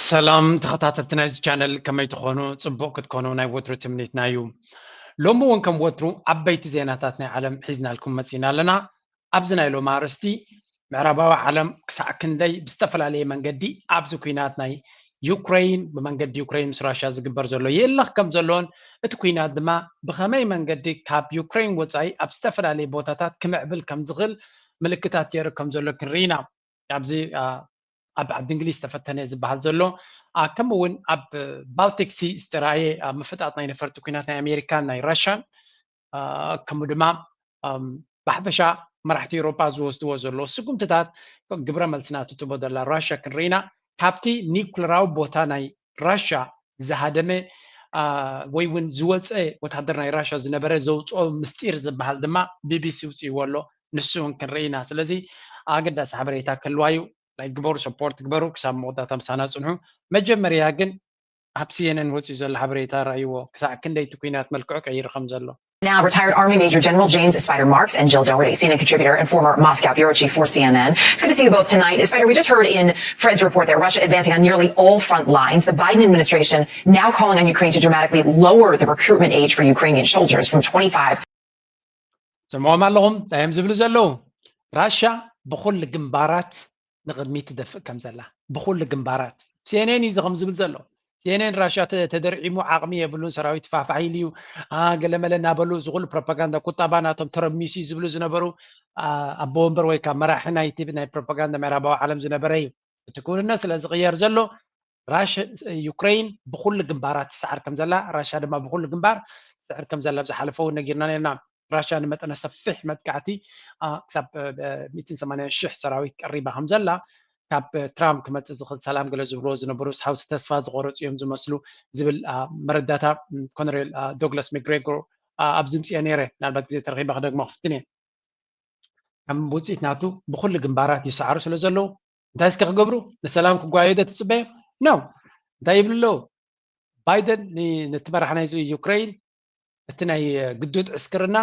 ሰላም ተኸታተልቲ ናይዚ ቻነል፣ ከመይ ትኾኑ? ጽቡቕ ክትኮኑ ናይ ወትሩ ትምኒትና እዩ። ሎሚ እውን ከም ወትሩ ዓበይቲ ዜናታት ናይ ዓለም ሒዝናልኩም መጺና ኣለና። ኣብዚ ናይ ሎሚ ኣርእስቲ፣ ምዕራባዊ ዓለም ክሳዕ ክንደይ ብዝተፈላለየ መንገዲ ኣብዚ ኲናት ናይ ዩክረይን፣ ብመንገዲ ዩክረይን ምስ ራሽያ ዝግበር ዘሎ የእልኽ ከም ዘሎን፣ እቲ ኲናት ድማ ብኸመይ መንገዲ ካብ ዩክረይን ወጻኢ ኣብ ዝተፈላለየ ቦታታት ክምዕብል ከም ዝኽእል ምልክታት የርኢ ከም ዘሎ ክንርኢ ኢና። ኣብዚ ኣብ ዓዲ እንግሊዝ ዝተፈተነ ዝበሃል ዘሎ፣ ከምኡ እውን ኣብ ባልቲክ ሲ ዝተረኣየ ምፍጣጥ ናይ ነፈርቲ ኲናት ናይ ኣሜሪካን ናይ ራሽያን፣ ከምኡ ድማ ብሓፈሻ መራሕቲ ኤውሮጳ ዝወስድዎ ዘሎ ስጉምትታት፣ ግብረ መልሲ ናቱ ትቦ ዘላ ራሽያ ክንርኢና፣ ካብቲ ኒውክለራዊ ቦታ ናይ ራሽያ ዝሃደመ ወይ እውን ዝወፀ ወታደር ናይ ራሽያ ዝነበረ ዘውፅኦ ምስጢር ዝበሃል ድማ ቢቢሲ ውፅእዎ ኣሎ። ንሱ እውን ክንርኢና። ስለዚ ኣገዳሲ ሓበሬታ ክህልዋ እዩ። ላይክ ግበሩ፣ ሰፖርት ግበሩ። ክሳብ መወዳእታ ምሳና ጽንሑ። መጀመርያ ግን ኣብ ሲኤንኤን ወጺኡ ዘሎ ሓበሬታ ረኣይዎ፣ ክሳዕ ክንደይ እቲ ኲናት መልክዑ ቀይሩ ከም ዘሎ። Now, retired Army Major General James Spider Marks and Jill Doherty, C N N contributor and former Moscow bureau chief for C N N. It's good to see you both tonight. Spider, we just heard in Fred's report that Russia advancing on nearly all front lines. The Biden administration now calling on Ukraine to dramatically lower the recruitment age for Ukrainian soldiers from twenty-five. ሰምዖም ኣለኹም እንታይ እዮም ዝብሉ ዘለዉ? ራሻ ብኹሉ ግንባራት ንቕድሚት ትደፍእ ከም ዘላ፣ ብኹሉ ግንባራት። ሲኤንኤን እዩ እዚ ከም ዝብል ዘሎ። ሲኤንኤን ራሻ ተደርዒሙ ዓቕሚ የብሉን፣ ሰራዊት ፋፋሕ ኢሉ እዩ፣ ገለመለ እናበሉ እዚ ኩሉ ፕሮፓጋንዳ፣ ቁጠባ ናቶም ተረሚሱ እዩ ዝብሉ ዝነበሩ ኣቦ ወንበር ወይ ከዓ መራሒ ናይቲ ናይ ፕሮፓጋንዳ ምዕራባዊ ዓለም ዝነበረ እዩ። እቲ ክውንነት ስለ ዝቕየር ዘሎ ራሽ ዩክሬን ብኩሉ ግንባራት ትስዕር ከም ዘላ፣ ራሻ ድማ ብኩሉ ግንባር ትስዕር ከም ዘላ ብዝሓለፈ እውን ነጊርና ነርና። ራሻ ንመጠነ ሰፊሕ መጥቃዕቲ ክሳብ ሚእትን ሰማንያን ሽሕ ሰራዊት ቀሪባ ከም ዘላ፣ ካብ ትራምፕ ክመፅእ ዝኽእል ሰላም ገለ ዝብልዎ ዝነበሩ ሃውሲ ተስፋ ዝቆረፁ እዮም ዝመስሉ ዝብል መረዳታ ኮነሬል ዶግላስ መግሬጎር ኣብ ዝምፅኦ ነይረ። ምናልባት ግዜ ተረኺባ ክደግሞ ክፍትን እየ። ከም ውፅኢት ናቱ ብኩሉ ግንባራት ይሰዓሩ ስለ ዘለዉ እንታይ እስከ ክገብሩ? ንሰላም ክጓየዩ ዶ ትፅበዮም? ኖ። እንታይ ይብሉ ኣለዉ? ባይደን ነቲ መራሕ ናይ ዩክሬን እቲ ናይ ግዱድ ዕስክርና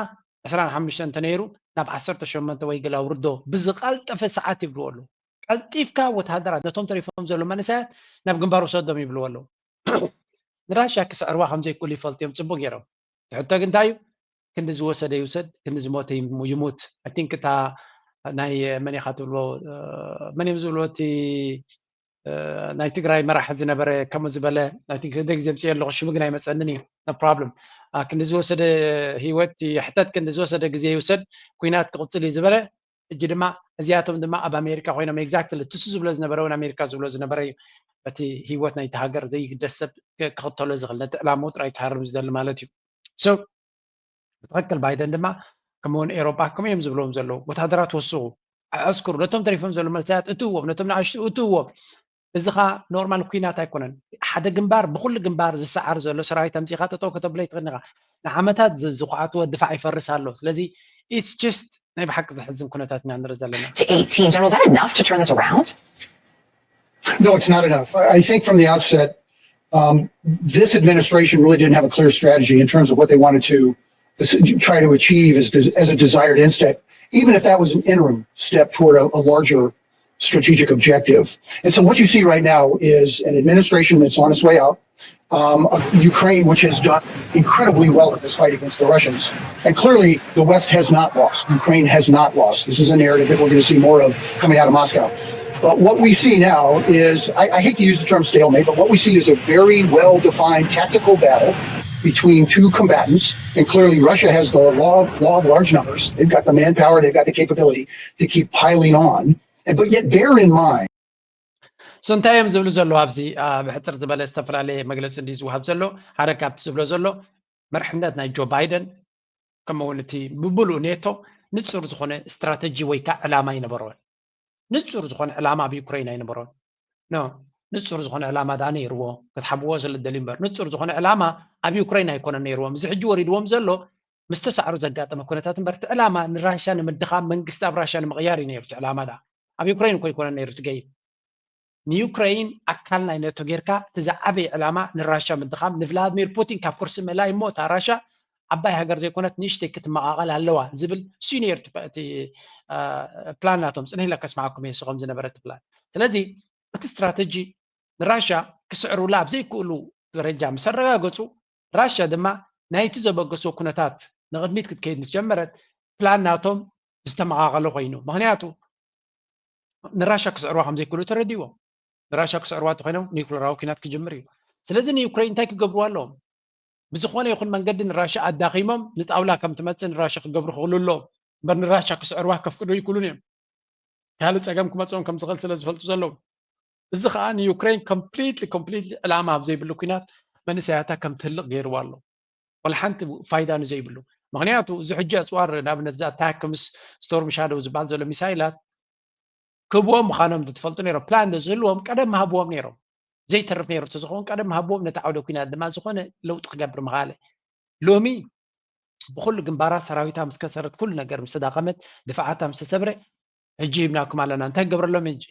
ዕስራን ሓሙሽተን እንተነይሩ ናብ ዓሰርተ ሸሞንተ ወይ ገለ ኣውርዶ ብዝቐልጠፈ ሰዓት ይብልዎ ኣለዉ። ቀልጢፍካ ወተሃደራት ነቶም ተሪፎም ዘለዉ መንእሰያት ናብ ግንባር ውሰዶም ይብልዎ ኣለዉ። ንራሽያ ክስዕርዋ ከም ዘይክእሉ ይፈልጡ እዮም ፅቡቅ ገይሮም። እቲ ሕቶ ግን እንታይ እዩ? ክንዲ ዝወሰደ ይውሰድ፣ ክንዲ ዝሞተ ይሙት። I think እታ ናይ መን ኢኻ ትብልዎ፣ መን እዮም ዝብልዎ እቲ ናይ ትግራይ መራሒ ዝነበረ ከምኡ ዝበለ፣ I think ክንደይ ግዜ ምፅእ ኣለኹ ሽሙ ግን ኣይመፀንን እዩ። No problem። ክንዲ ዝወሰደ ህይወት ይሕተት፣ ክንዲ ዝወሰደ ግዜ ይውሰድ፣ ኩናት ክቕፅል እዩ ዝበለ ሕጂ ድማ እዚኣቶም ድማ ኣብ ኣሜሪካ ኮይኖም exactly ትሱ ዝብሎ ዝነበረ እውን ኣሜሪካ ዝብሎ ዝነበረ እዩ። በቲ ህይወት ናይቲ ሃገር ዘይግደስ ሰብ ክኽተሎ ዝኽእል ነቲ ዕላምኡ ጥራይ ክሃርም ዝደሊ ማለት እዩ። So ብትኽክል ባይደን ድማ ከምኡውን ኤሮጳ ከምኡ እዮም ዝብለዎም ዘለዉ። ወታደራት ወስኹ፣ ኣዕስክሩ፣ ነቶም ተሪፎም ዘለዉ መንእሰያት እትውዎም፣ ነቶም ንኣሽቱ እትውዎም። እዚ ኸኣ ኖርማል ኲናት ኣይኮነን። ሓደ ግንባር ብኹሉ ግንባር ዝሰዓር ዘሎ ሰራዊት ኣምጺእኻ ጠጠው ከተብሎ ኣይትኽእልን ኢኻ። ንዓመታት ዝኹዓትዎ ድፋዕ ይፈርስ ኣሎ። ስለዚ it's just ናይ ብሓቂ ዘሕዝን ኩነታት ኢና ንርኢ ዘለና። To eighteen. General, is that enough to turn this around? No, it's not enough. I think from the outset, um, this administration really didn't have a clear strategy in terms of what they wanted to try to achieve as, as a desired end step, even if that was an interim step toward a, a larger strategic objective. And so what you see right now is an administration that's on its way out, um, Ukraine, which has done incredibly well in this fight against the Russians. And clearly, the West has not lost. Ukraine has not lost. This is a narrative that we're going to see more of coming out of Moscow. But what we see now is, I, I hate to use the term stalemate, but what we see is a very well-defined tactical battle between two combatants. And clearly, Russia has the law, law of large numbers. They've got the manpower, they've got the capability to keep piling on. And, but yet, bear in mind, So እንታይ እዮም ዝብሉ ዘለዉ ኣብዚ ብሕፅር ዝበለ ዝተፈላለየ መግለፂ እንዲ ዝወሃብ ዘሎ ሓደ ካብቲ ዝብሎ ዘሎ መርሕነት ናይ ጆ ባይደን ከምኡ እውን እቲ ብብሉእ ኔቶ ንፁር ዝኾነ ስትራተጂ ወይ ከዓ ዕላማ ኣይነበሮን። ንፁር ዝኾነ ዕላማ ኣብ ዩክሬን ኣይነበሮን። ኖ ንፁር ዝኾነ ዕላማ ደኣ ነይርዎ ክትሓብዎ ስለ ደልዩ እምበር ንፁር ዝኾነ ዕላማ ኣብ ዩክሬን ኣይኮነን ነይርዎም። እዚ ሕጂ ወሪድዎም ዘሎ ምስ ተሳዕሩ ዘጋጠመ ኩነታት እምበር እቲ ዕላማ ንራሻ ንምድኻም መንግስቲ ኣብ ራሻ ንምቕያር እዩ ነይሩ እቲ ዕላማ ደኣ ኣብ ዩክሬን እኮ ኣይኮነን ነይሩ እቲ ገይም ንዩክረይን ኣካል ናይ ኔቶ ጌርካ እቲ ዝዓበየ ዕላማ ንራሻ ምድኻም ንቭላድሚር ፑቲን ካብ ኩርሲ ምእላይ እሞ እታ ራሻ ዓባይ ሃገር ዘይኮነት ንእሽተይ ክትመቓቐል ኣለዋ ዝብል እሱ ነይሩ እቲ ፕላን ናቶም ፅንሕ ኢለ ከስማዓኩም እየ እሱ ከም ዝነበረ እቲ ፕላን ስለዚ እቲ ስትራተጂ ንራሻ ክስዕሩላ ኣብ ዘይክእሉ ደረጃ ምስ ኣረጋገጹ፣ ራሻ ድማ ናይቲ ዘበገሶ ኩነታት ንቕድሚት ክትከይድ ምስ ጀመረት፣ ፕላን ናቶም ዝተመቓቐለ ኮይኑ። ምኽንያቱ ንራሻ ክስዕርዋ ከም ዘይክእሉ ተረዲዎም። ንራሻ ክስዕርዋ እንተኮይኖም ኒውክለራዊ ኩናት ክጅምር እዩ። ስለዚ ንዩክሬን እንታይ ክገብርዋ ኣለዎም? ብዝኾነ ይኹን መንገዲ ንራሻ ኣዳኺሞም ንጣውላ ከም ትመጽእ ንራሻ ክገብሩ ክኽእሉ ኣለዎም። እምበር ንራሻ ክስዕርዋ ከፍቅዱ ኣይክእሉን እዮም። ካልእ ጸገም ክመጽኦም ከም ዝኽእል ስለ ዝፈልጡ ዘለዉ። እዚ ኸኣ ንዩክሬን ኮምፕሊትሊ ኮምፕሊትሊ ዕላማ ኣብ ዘይብሉ ኩናት መንእሰያታ ከም ትህልቕ ገይርዋ ኣሎ። ወላ ሓንቲ ፋይዳ ንዘይብሉ። ምኽንያቱ እዚ ሕጂ ኣጽዋር ንኣብነት እዛ ኣታክምስ ስቶርም ሻዶው ዝበሃል ዘሎ ሚሳይላት ክህብዎም ምዃኖም ትፈልጡ ነይሮም። ፕላን ዶ ዝህልዎም ቀደም ምሃብዎም ነይሮም። ዘይተርፍ ነይሩ ተዝኸውን ቀደም ምሃብዎም ነቲ ዓውደ ኩናት ድማ ዝኾነ ለውጢ ክገብር ምኻለ። ሎሚ ብኩሉ ግንባራት ሰራዊታ ምስ ከሰረት ኩሉ ነገር ምስ ተዳኸመት ድፍዓታ ምስ ተሰብረ ሕጂ ሂብናኩም ኣለና እንታይ ክገብረሎም ሕጂ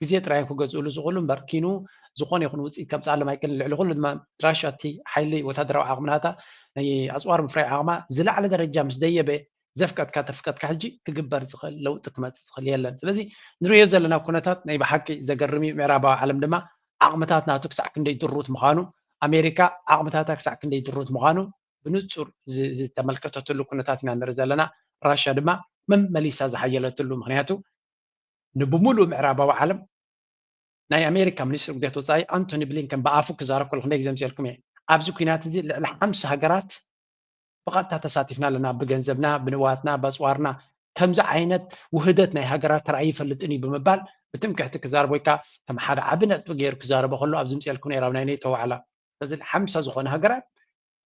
ግዜ ጥራይ ክገዝእሉ ዝኽእሉ እምበር ኪኑ ዝኾነ ይኹን ውፅኢት ከምፅኣሎም ኣይክእልን። ልዕሊ ኩሉ ድማ ራሻ እቲ ሓይሊ ወታደራዊ ዓቕምናታ ናይ ኣፅዋር ምፍራይ ዓቕማ ዝለዓለ ደረጃ ምስ ደየበ ዘፍቀድካ ተፍቀድካ ሕጂ ክግበር ዝኽእል ለውጢ ክመፅእ ዝኽእል የለን። ስለዚ ንሪኦ ዘለና ኩነታት ናይ ብሓቂ ዘገርም እዩ። ምዕራባዊ ዓለም ድማ ዓቕምታት ናቱ ክሳዕ ክንደይ ድሩት ምዃኑ ኣሜሪካ ዓቕምታታ ክሳዕ ክንደይ ድሩት ምዃኑ ብንጹር ዝተመልከተትሉ ኩነታት ኢና ንርኢ ዘለና። ራሽያ ድማ መመሊሳ ዝሓየለትሉ ምክንያቱ ንብሙሉእ ምዕራባዊ ዓለም ናይ ኣሜሪካ ሚኒስትር ጉዳያት ወፃኢ ኣንቶኒ ብሊንከን ብኣፉ ክዛረብ ከሎ ክንደይ ግዜ ምፅኤልኩም እየ ኣብዚ ኩናት እዚ ልዕሊ ሓምሳ ሃገራት ብቐጥታ ተሳቲፍና ኣለና ብገንዘብና ብንዋትና በፅዋርና ከምዚ ዓይነት ውህደት ናይ ሃገራት ተራእዩ ይፈልጥን እዩ ብምባል ብትምክሕቲ ክዛረብ ወይ ከዓ ከም ሓደ ዓቢ ነጥቢ ገይሩ ክዛረበ ከሎ ኣብዚ ምፅኤልኩም ነይራ ኣብ ናይ ኔቶ ዋዕላ ስለዚ ሓምሳ ዝኾነ ሃገራት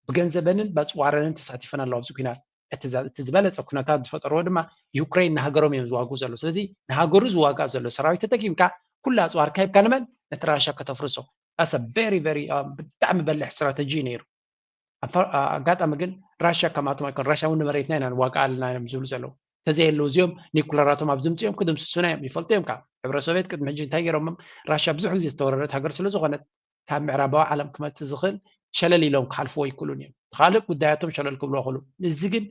ብገንዘበንን በፅዋረንን ተሳቲፈን ኣለዋ ኣብዚ ኩናት እቲ ዝበለፀ ኩነታት ዝፈጠርዎ ድማ ዩክሬን ንሃገሮም እዮም ዝዋግኡ ዘሎ ስለዚ ንሃገሩ ዝዋጋእ ዘሎ ሰራዊት ተጠቂምካ ኩሉ ኣፅዋርካ ሂብካ ንመን ነቲ ራሻ ከተፍርሶ that's a very very ብጣዕሚ በልሕ ስትራተጂ ነይሩ ኣጋጣሚ ግን ራሻ ከማቶም ኣይኮን ራሻ እውን ንመሬትና ኢና ንዋጋ ኣለና እዮም ዝብሉ ዘለዉ ተዘየለዉ እዚኦም ኒኩለራቶም ኣብ ዝምፅኦም ክድምስሱና እዮም ይፈልጡ እዮም ከዓ ሕብረ ሶቤት ቅድሚ ሕጂ እንታይ ገይሮሞም ራሻ ብዙሕ ግዜ ዝተወረረት ሃገር ስለ ዝኾነት ካብ ምዕራባዊ ዓለም ክመፅእ ዝኽእል ሸለል ኢሎም ክሓልፍዎ ኣይክእሉን እዮም። ካልእ ጉዳያቶም ሸለል ክብልዎ ክእሉ። እዚ ግን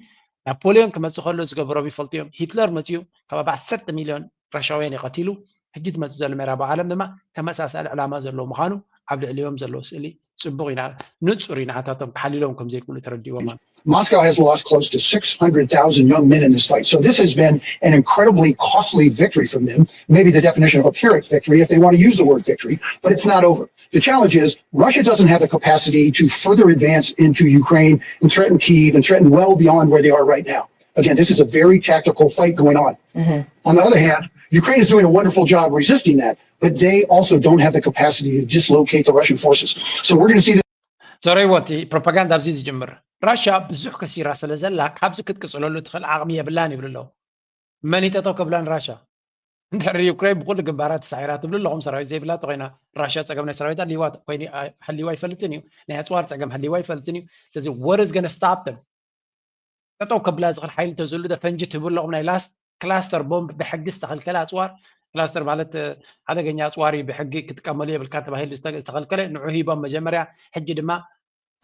ናፖሊዮን ክመፅእ ከሎ ዝገበሮም ይፈልጡ እዮም። ሂትለር መፅኡ ከባቢ ዓሰርተ ሚልዮን ራሻውያን እዩ ቀቲሉ። ሕጂ ዝመፅእ ዘሎ ምዕራባዊ ዓለም ድማ ተመሳሳሊ ዕላማ ዘለዎ ምዃኑ ኣብ ልዕሊኦም ዘሎ ስእሊ ፅቡቕ ኢና ንፁር እዩ ንዓታቶም ክሓልሎም ከም ዘይክእሉ ተረዲእዎም ኣሎ። Moscow has lost close to six hundred thousand young men in this fight. So this has been an incredibly costly victory from them, maybe the definition of a Pyrrhic victory if they want to use the word victory, but it's not over. The challenge is Russia doesn't have the capacity to further advance into Ukraine and threaten Kyiv and threaten well beyond where they are right now. Again, this is a very tactical fight going on. Mm-hmm. On the other hand, Ukraine is doing a wonderful job resisting that, but they also don't have the capacity to dislocate the Russian forces. So we're going to see this. ዞረይዎ እቲ ፕሮፓጋንዳ ኣብዚ ዝጅምር ራሽያ ብዙሕ ከሲራ ስለ ዘላ ካብዚ ክትቅፅለሉ ትኽእል ዓቕሚ የብላን ይብሉ ኣለዉ መን ይጠጠው ከብላን ራሽያ እንድሕር ዩክሬን ብኩሉ ግንባራት ተሳዒራ ትብሉ ኣለኹም ሰራዊት ዘይብላ ተኮይና ራሽያ ፀገም ናይ ሰራዊት ኣልዋ ኮይኑ ሃልዋ ይፈልጥን እዩ ናይ ኣፅዋር ፀገም ሃልዋ ይፈልጥን እዩ ስለዚ what is going to stop them ጠጠው ከብላ ዝኽእል ሓይሊ ተዝህሉ ዶ ፈንጂ ትህቡ ኣለኹም ናይ ላስት ክላስተር ቦምብ ብሕጊ ዝተኸልከለ ኣፅዋር ክላስተር ማለት ሓደገኛ ኣፅዋር እዩ ብሕጊ ክጥቀመሉ የብልካ ተባሂሉ ዝተኸልከለ ንዑ ሂቦም መጀመርያ ሕጂ ድማ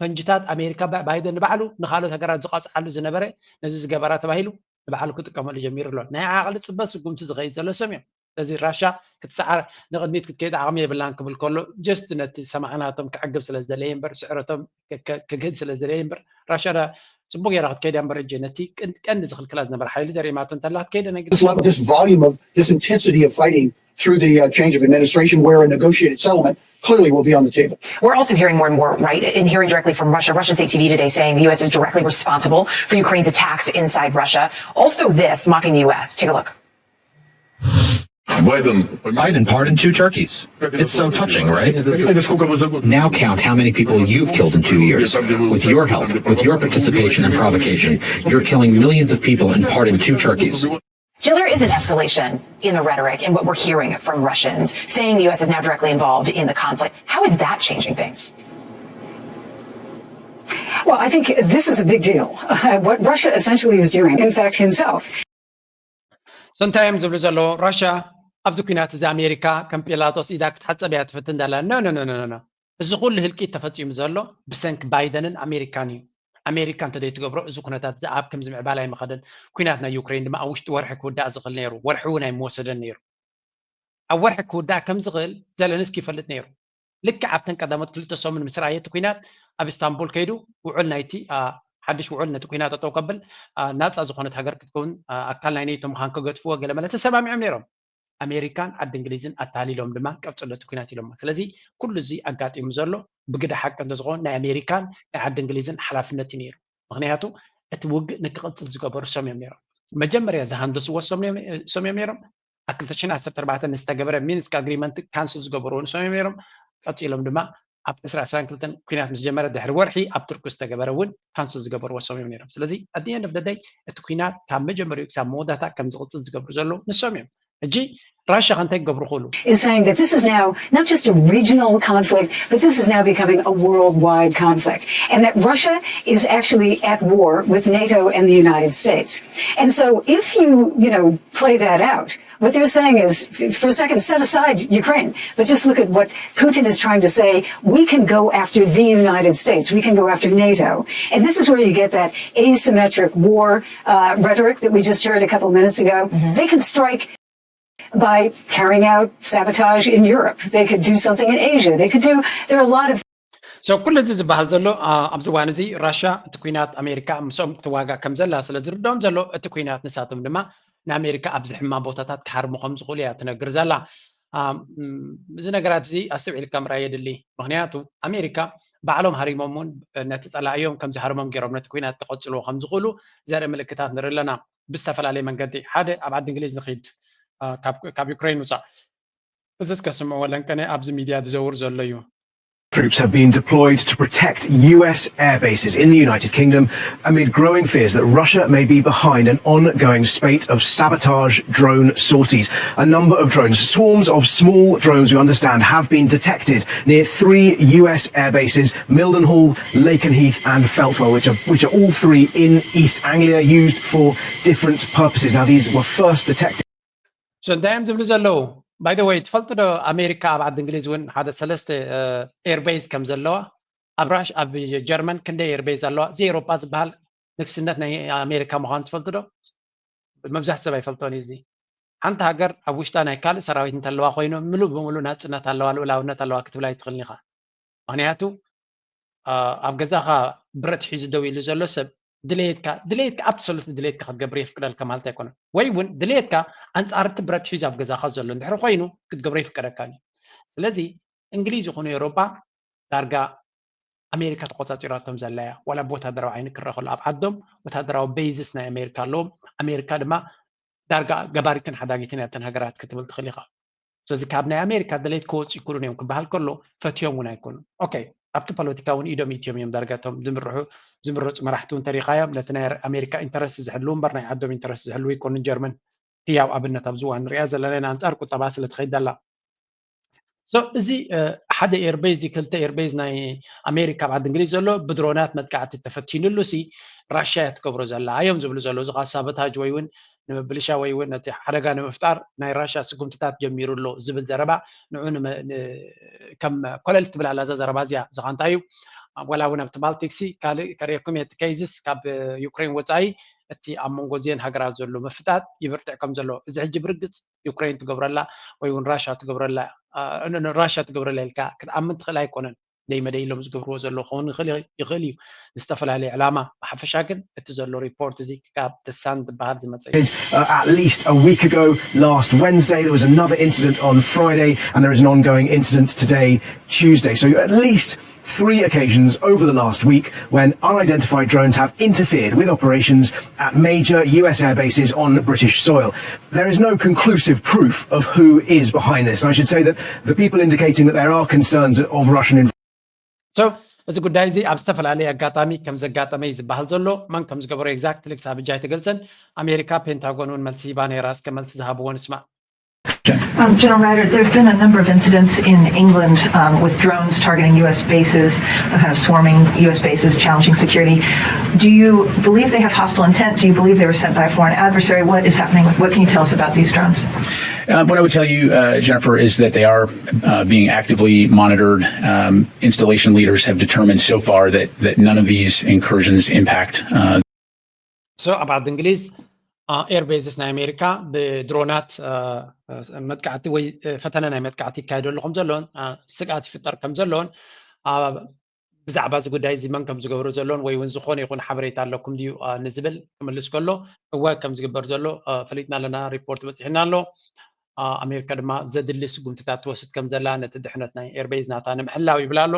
ፈንጅታት ኣሜሪካ ባይደን ንባዕሉ ንካልኦት ሃገራት ዝቐፅዓሉ ዝነበረ ነዚ ዝገበራ ተባሂሉ ንባዕሉ ክጥቀመሉ ጀሚሩ ኣሎ ናይ ዓቕሊ ፅበት ስጉምቲ ዝኸይድ ዘሎ ሰብ እዮም ስለዚ ራሻ ክትሰዓር ንቕድሚት ክትከይድ ዓቕሚ የብላን ክብል ከሎ ጀስት ነቲ ሰማዕናቶም ክዕግብ ስለ ዝደለየ እምበር ስዕረቶም ክግህድ ስለ ዝደለየ እምበር ራሻ ዳ ፅቡቅ ገይራ ክትከይድ እያ እምበር እጀ ነቲ ቀንዲ ዝኽልክላ ዝነበረ ሓይሊ ደሪማቶ እንተላ ክትከይድ ነግ This level, this volume of this intensity of fighting through the uh, change of administration where a negotiated settlement clearly will be on the table. We're also hearing more and more, right, and hearing directly from Russia. Russian state T V today saying the U S is directly responsible for Ukraine's attacks inside Russia. Also, this mocking the U S. Take a look. Biden pardoned two turkeys. It's so touching, right? Now count how many people you've killed in two years, with your help, with your participation and provocation. You're killing millions of people and pardon two turkeys. Jill, there is an escalation in the rhetoric and what we're hearing from Russians, saying the U S is now directly involved in the conflict. How is that changing things? Well, I think this is a big deal. What Russia essentially is doing, in fact, himself. So እንታይ እዮም ዝብሉ ዘለዉ ራሽያ ኣብዚ ኩናት እዚ ኣሜሪካ ከም ጲላጦስ ኢዳ ክትሓፀብ እያ ትፍትን ዘላ no no no no no እዚ ኩሉ ህልቂት ተፈፂሙ ዘሎ ብሰንኪ ባይደንን ኣሜሪካን እዩ ኣሜሪካ እንተዘይትገብሮ እዚ ኩነታት እዚ ኣብ ከምዚ ምዕባል ኣይምኸደን ኩናት ናይ ዩክሬን ድማ ኣብ ውሽጢ ወርሒ ክውዳእ ዝኽእል ነይሩ ወርሒ እውን ኣይምወሰደን ነይሩ ኣብ ወርሒ ክውዳእ ከም ዝኽእል ዘለንስኪ ይፈልጥ ነይሩ ልክዕ ኣብተን ቀዳሞት ክልተ ሰሙን ምስ ረኣየ እቲ ኩናት ኣብ ኢስታንቡል ከይዱ ውዑል ናይቲ ሓድሽ ውዑል ነቲ ኩናት ጠጠው ከብል ናፃ ዝኾነት ሃገር ክትከውን ኣካል ናይ ኔቶ ምዃን ክገድፍዎ ገለ መለ ተሰማሚዖም ነይሮም። ኣሜሪካን ዓዲ እንግሊዝን ኣታሊሎም ድማ ቀፅሎ እቲ ኩናት ኢሎሞ። ስለዚ ኩሉ እዚ ኣጋጢሙ ዘሎ ብግደ ሓቂ እንተዝኸውን ናይ ኣሜሪካን ናይ ዓዲ እንግሊዝን ሓላፍነት እዩ ነይሩ። ምክንያቱ እቲ ውግእ ንክቕፅል ዝገበሩ ሰም እዮም ነይሮም። መጀመርያ ዝሃንደስዎ ሰም እዮም ነይሮም። ኣብ ክልተ ሽሕን ዓሰርተ ኣርባዕተን ዝተገበረ ሚንስክ ኣግሪመንት ካንስል ዝገበርዎ ንሶም እዮም ነይሮም። ቀፂሎም ድማ ኣብ ዕስራ ዕስራን ክልተን ኩናት ምስ ጀመረ ድሕሪ ወርሒ ኣብ ቱርኪ ዝተገበረ እውን ካንስል ዝገበርዎ ሰም እዮም ነይሮም። ስለዚ ኣት ኤንድ ኦፍ ደይ እቲ ኩናት ካብ መጀመሪኡ ክሳብ መወዳእታ ከም ዝቕፅል ዝገብሩ ዘለዉ ንሶም እዮም። ሕጂ ራሻ ከ እንታይ ክገብሩ ክእሉ? is saying that this is now not just a regional conflict, but this is now becoming a worldwide conflict, and that Russia is actually at war with NATO and the United States. And so, if you, you know, play that out, what they're saying is, for a second, set aside Ukraine, but just look at what Putin is trying to say. We can go after the United States. We can go after NATO. And this is where you get that asymmetric war uh, rhetoric that we just heard a couple minutes ago. Mm-hmm. They can strike by carrying out sabotage in Europe. They could do something in Asia. They could do, there are a lot of so ኩሉ እዚ ዝበሃል ዘሎ ኣብዚ እዋን እዚ ራሻ እቲ ኩናት ኣሜሪካ ምስኦም ክትዋጋ ከም ዘላ ስለ ዝርድኦም ዘሎ እቲ ኩናት ንሳቶም ድማ ንኣሜሪካ ኣብዚ ሕማ ቦታታት ክሃርሙ ከም ዝኽእሉ እያ ትነግር ዘላ። እዚ ነገራት እዚ ኣስተውዒልካ ምርኣይ የድሊ። ምክንያቱ ኣሜሪካ ባዕሎም ሃሪሞም እውን ነቲ ፀላእዮም ከም ዝሃርሞም ገይሮም ነቲ ኩናት ክቐፅልዎ ከም ዝኽእሉ ዘርኢ ምልክታት ንርኢ ኣለና። ብዝተፈላለየ መንገዲ ሓደ ኣብ ዓዲ እንግሊዝ ንኽድ ካብ ዩክሬን ውፃእ እዚ እስከ ስምዕዎ ለንቀነ ኣብዚ ሚድያ ዝዘውር ዘሎ እዩ። Troops have been deployed to protect U S air bases in the United Kingdom amid growing fears that Russia may be behind an ongoing spate of sabotage drone sorties. A number of drones, swarms of small drones we understand, have been detected near three U S air bases, Mildenhall, Lakenheath and Feltwell, which are, which are all three in East Anglia, used for different purposes. Now, these were first detected so እንታይ እዮም ዝብሉ ዘለዉ? By the way, ትፈልጡ ዶ ኣሜሪካ ኣብ ዓዲ እንግሊዝ እውን ሓደ ሰለስተ ኤርቤዝ ከም ዘለዋ? ኣብ ራሽ ኣብ ጀርመን ክንደይ ኤርቤዝ ኣለዋ? እዚ ኤሮፓ ዝበሃል ንግስነት ናይ ኣሜሪካ ምዃኑ ትፈልጡ ዶ? መብዛሕቲ ሰብ ኣይፈልጦን እዩ። እዚ ሓንቲ ሃገር ኣብ ውሽጣ ናይ ካልእ ሰራዊት እንተለዋ ኮይኑ ምሉእ ብምሉእ ናፅነት ኣለዋ፣ ልኡላውነት ኣለዋ ክትብል ኣይትኽእልን ኢኻ። ምክንያቱ ኣብ ገዛኻ ብረት ሒዙ ደው ኢሉ ዘሎ ሰብ ድሌትካ ድሌትካ ኣብሶሉት ድሌትካ ክትገብር የፍቅደልካ ማለት ኣይኮነን። ወይ እውን ድሌትካ ኣንፃርቲ ብረት ሒዙ ኣብ ገዛኻ ዘሎ እንድሕር ኮይኑ ክትገብሮ ይፍቀደካ እዩ። ስለዚ እንግሊዝ ይኹኑ ኤውሮጳ ዳርጋ ኣሜሪካ ተቆፃፂራቶም ዘላ እያ። ዋላ ብወታደራዊ ዓይኒ ክረአ ከሎ ኣብ ዓዶም ወታደራዊ ቤዝስ ናይ ኣሜሪካ ኣለዎም። ኣሜሪካ ድማ ዳርጋ ገባሪትን ሓዳጊትን እያ እተን ሃገራት ክትብል ትኽእል ኢኻ። ስለዚ ካብ ናይ ኣሜሪካ ድሌት ክወፁ ይክእሉን እዮም ክበሃል ከሎ ፈትዮም እውን ኣይኮኑን። ኦኬ ኣብቲ ፖለቲካ እውን ኢዶም ኢትዮም እዮም ዳርጋቶም ዝምርሑ ዝምረፁ መራሕቲ እውን ተሪኻዮም ነቲ ናይ ኣሜሪካ ኢንተረስት ዝሕልው እምበር ናይ ዓዶም ኢንተረስት ዝሕልው ኣይኮኑን። ጀርመን ህያው ኣብነት ኣብዚ እዋን ንሪኣ ዘለና ኢና ኣንፃር ቁጠባ ስለ ትኸይድ ኣላ። So እዚ ሓደ ኤርቤዝ ክልተ ኤርቤዝ ናይ ኣሜሪካ ኣብ ዓዲ እንግሊዝ ዘሎ ብድሮናት መጥቃዕቲ ተፈቲኑሉ ሲ ራሽያ እያ ትገብሮ ዘላ እዮም ዝብሉ ዘለዉ። እዚ ከዓ ሳቦታጅ ወይ እውን ንምብልሻ ወይ እውን ነቲ ሓደጋ ንምፍጣር ናይ ራሽያ ስጉምትታት ጀሚሩ ኣሎ ዝብል ዘረባ ንዑ ከም ኮለል ትብል ኣላ እዛ ዘረባ እዚኣ። እዚ ከዓ እንታይ እዩ? ወላ እውን ኣብቲ ባልቲክ ሲ ካልእ ከርእየኩም እየ። እቲ ኬዝስ ካብ ዩክሬን ወፃኢ እቲ ኣብ መንጎ እዚአን ሃገራት ዘሎ ምፍጣጥ ይብርትዕ ከም ዘሎ እዚ ሕጂ ብርግፅ ዩክሬን ትገብረላ ወይ እውን ራሻ ትገብረላ ራሻ ትገብረላ ኢልካ ክትኣምን ትኽእል ኣይኮነን። ደይ መደይ ኢሎም ዝገብርዎ ዘሎ ክኸውን ይኽእል እዩ። ንዝተፈላለየ ዕላማ ብሓፈሻ ግን እቲ ዘሎ ሪፖርት እዚ ካብ ተሳን ዝበሃል ዝመፀ እዩ። At least a week ago, last Wednesday, there was another incident on Friday, and there is an ongoing incident today, Tuesday. So at least three occasions over the last week when unidentified drones have interfered with operations at major U S air bases on British soil. There is no conclusive proof of who is behind this. And I should say that the people indicating that there are concerns of Russian So እዚ ጉዳይ እዚ ኣብ ዝተፈላለየ ኣጋጣሚ ከም ዘጋጠመ እዩ ዝበሃል ዘሎ። መን ከም ዝገበሮ ኤግዛክትሊ ክሳብ ሕጂ ኣይተገልጸን። ኣሜሪካ ፔንታጎን እውን መልሲ ሂባ ነይራ። እስከ መልሲ ዝሃብዎ ንስማዕ። Um, General Ryder, there have been a number of incidents in England um, with drones targeting U S bases, uh, kind of swarming U S bases, challenging security. Do you believe they have hostile intent? Do you believe they were sent by a foreign adversary? What is happening? What can you tell us about these drones? Uh, what I would tell you, uh, Jennifer, is that they are uh, being actively monitored. Um, installation leaders have determined so far that, that none of these incursions impact uh, So ኣብ ዓዲ እንግሊዝ ኤርቤዝስ ናይ ኣሜሪካ ብድሮናት መጥቃዕቲ ወይ ፈተነ ናይ መጥቃዕቲ ይካየደሉ ከም ዘሎን ስግኣት ይፍጠር ከም ዘሎን ብዛዕባ እዚ ጉዳይ እዚ መን ከም ዝገብሮ ዘሎን ወይ እውን ዝኾነ ይኹን ሓበሬታ ኣለኩም ድዩ ንዝብል ክምልስ ከሎ፣ እወ ከም ዝግበር ዘሎ ፈሊጥና ኣለና፣ ሪፖርት በፂሕና ኣሎ። ኣሜሪካ ድማ ዘድሊ ስጉምትታት ትወስድ ከም ዘላ ነቲ ድሕነት ናይ ኤርቤዝ ናታ ንምሕላው ይብል ኣሎ።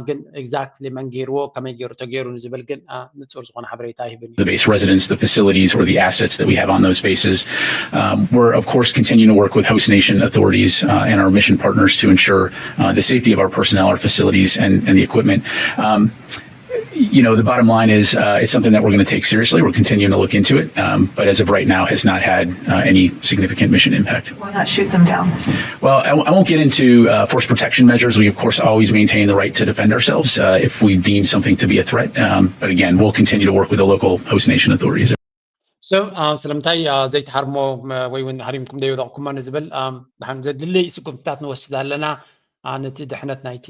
ግን exactly መን ገይርዎ ከመይ ገይሩ ተገይሩ ንዝብል ግን ንፁር ዝኾነ ሓበሬታ ይህብን እዩ። The base residents, the facilities, or the assets that we have on those bases. Um, we're, of course, continuing to work with host nation authorities uh, and our mission partners to ensure uh, the safety of our personnel, our facilities, and, and the equipment. Um, you know, the bottom line is uh, it's something that we're going to take seriously. We're continuing to look into it, um, but as of right now, has not had uh, any significant mission impact. Why not shoot them down? Well, I, I won't get into uh, force protection measures. We, of course, always maintain the right to defend ourselves uh, if we deem something to be a threat. Um, but again, we'll continue to work with the local host nation authorities. So ስለምንታይ ዘይትሃርሞ ወይ እውን ሃሪምኩም ዘይወደቕኩሞ ንዝብል ብሓን ዘድሊ ስጉምትታት ንወስድ ኣለና። ነቲ ድሕነት ናይቲ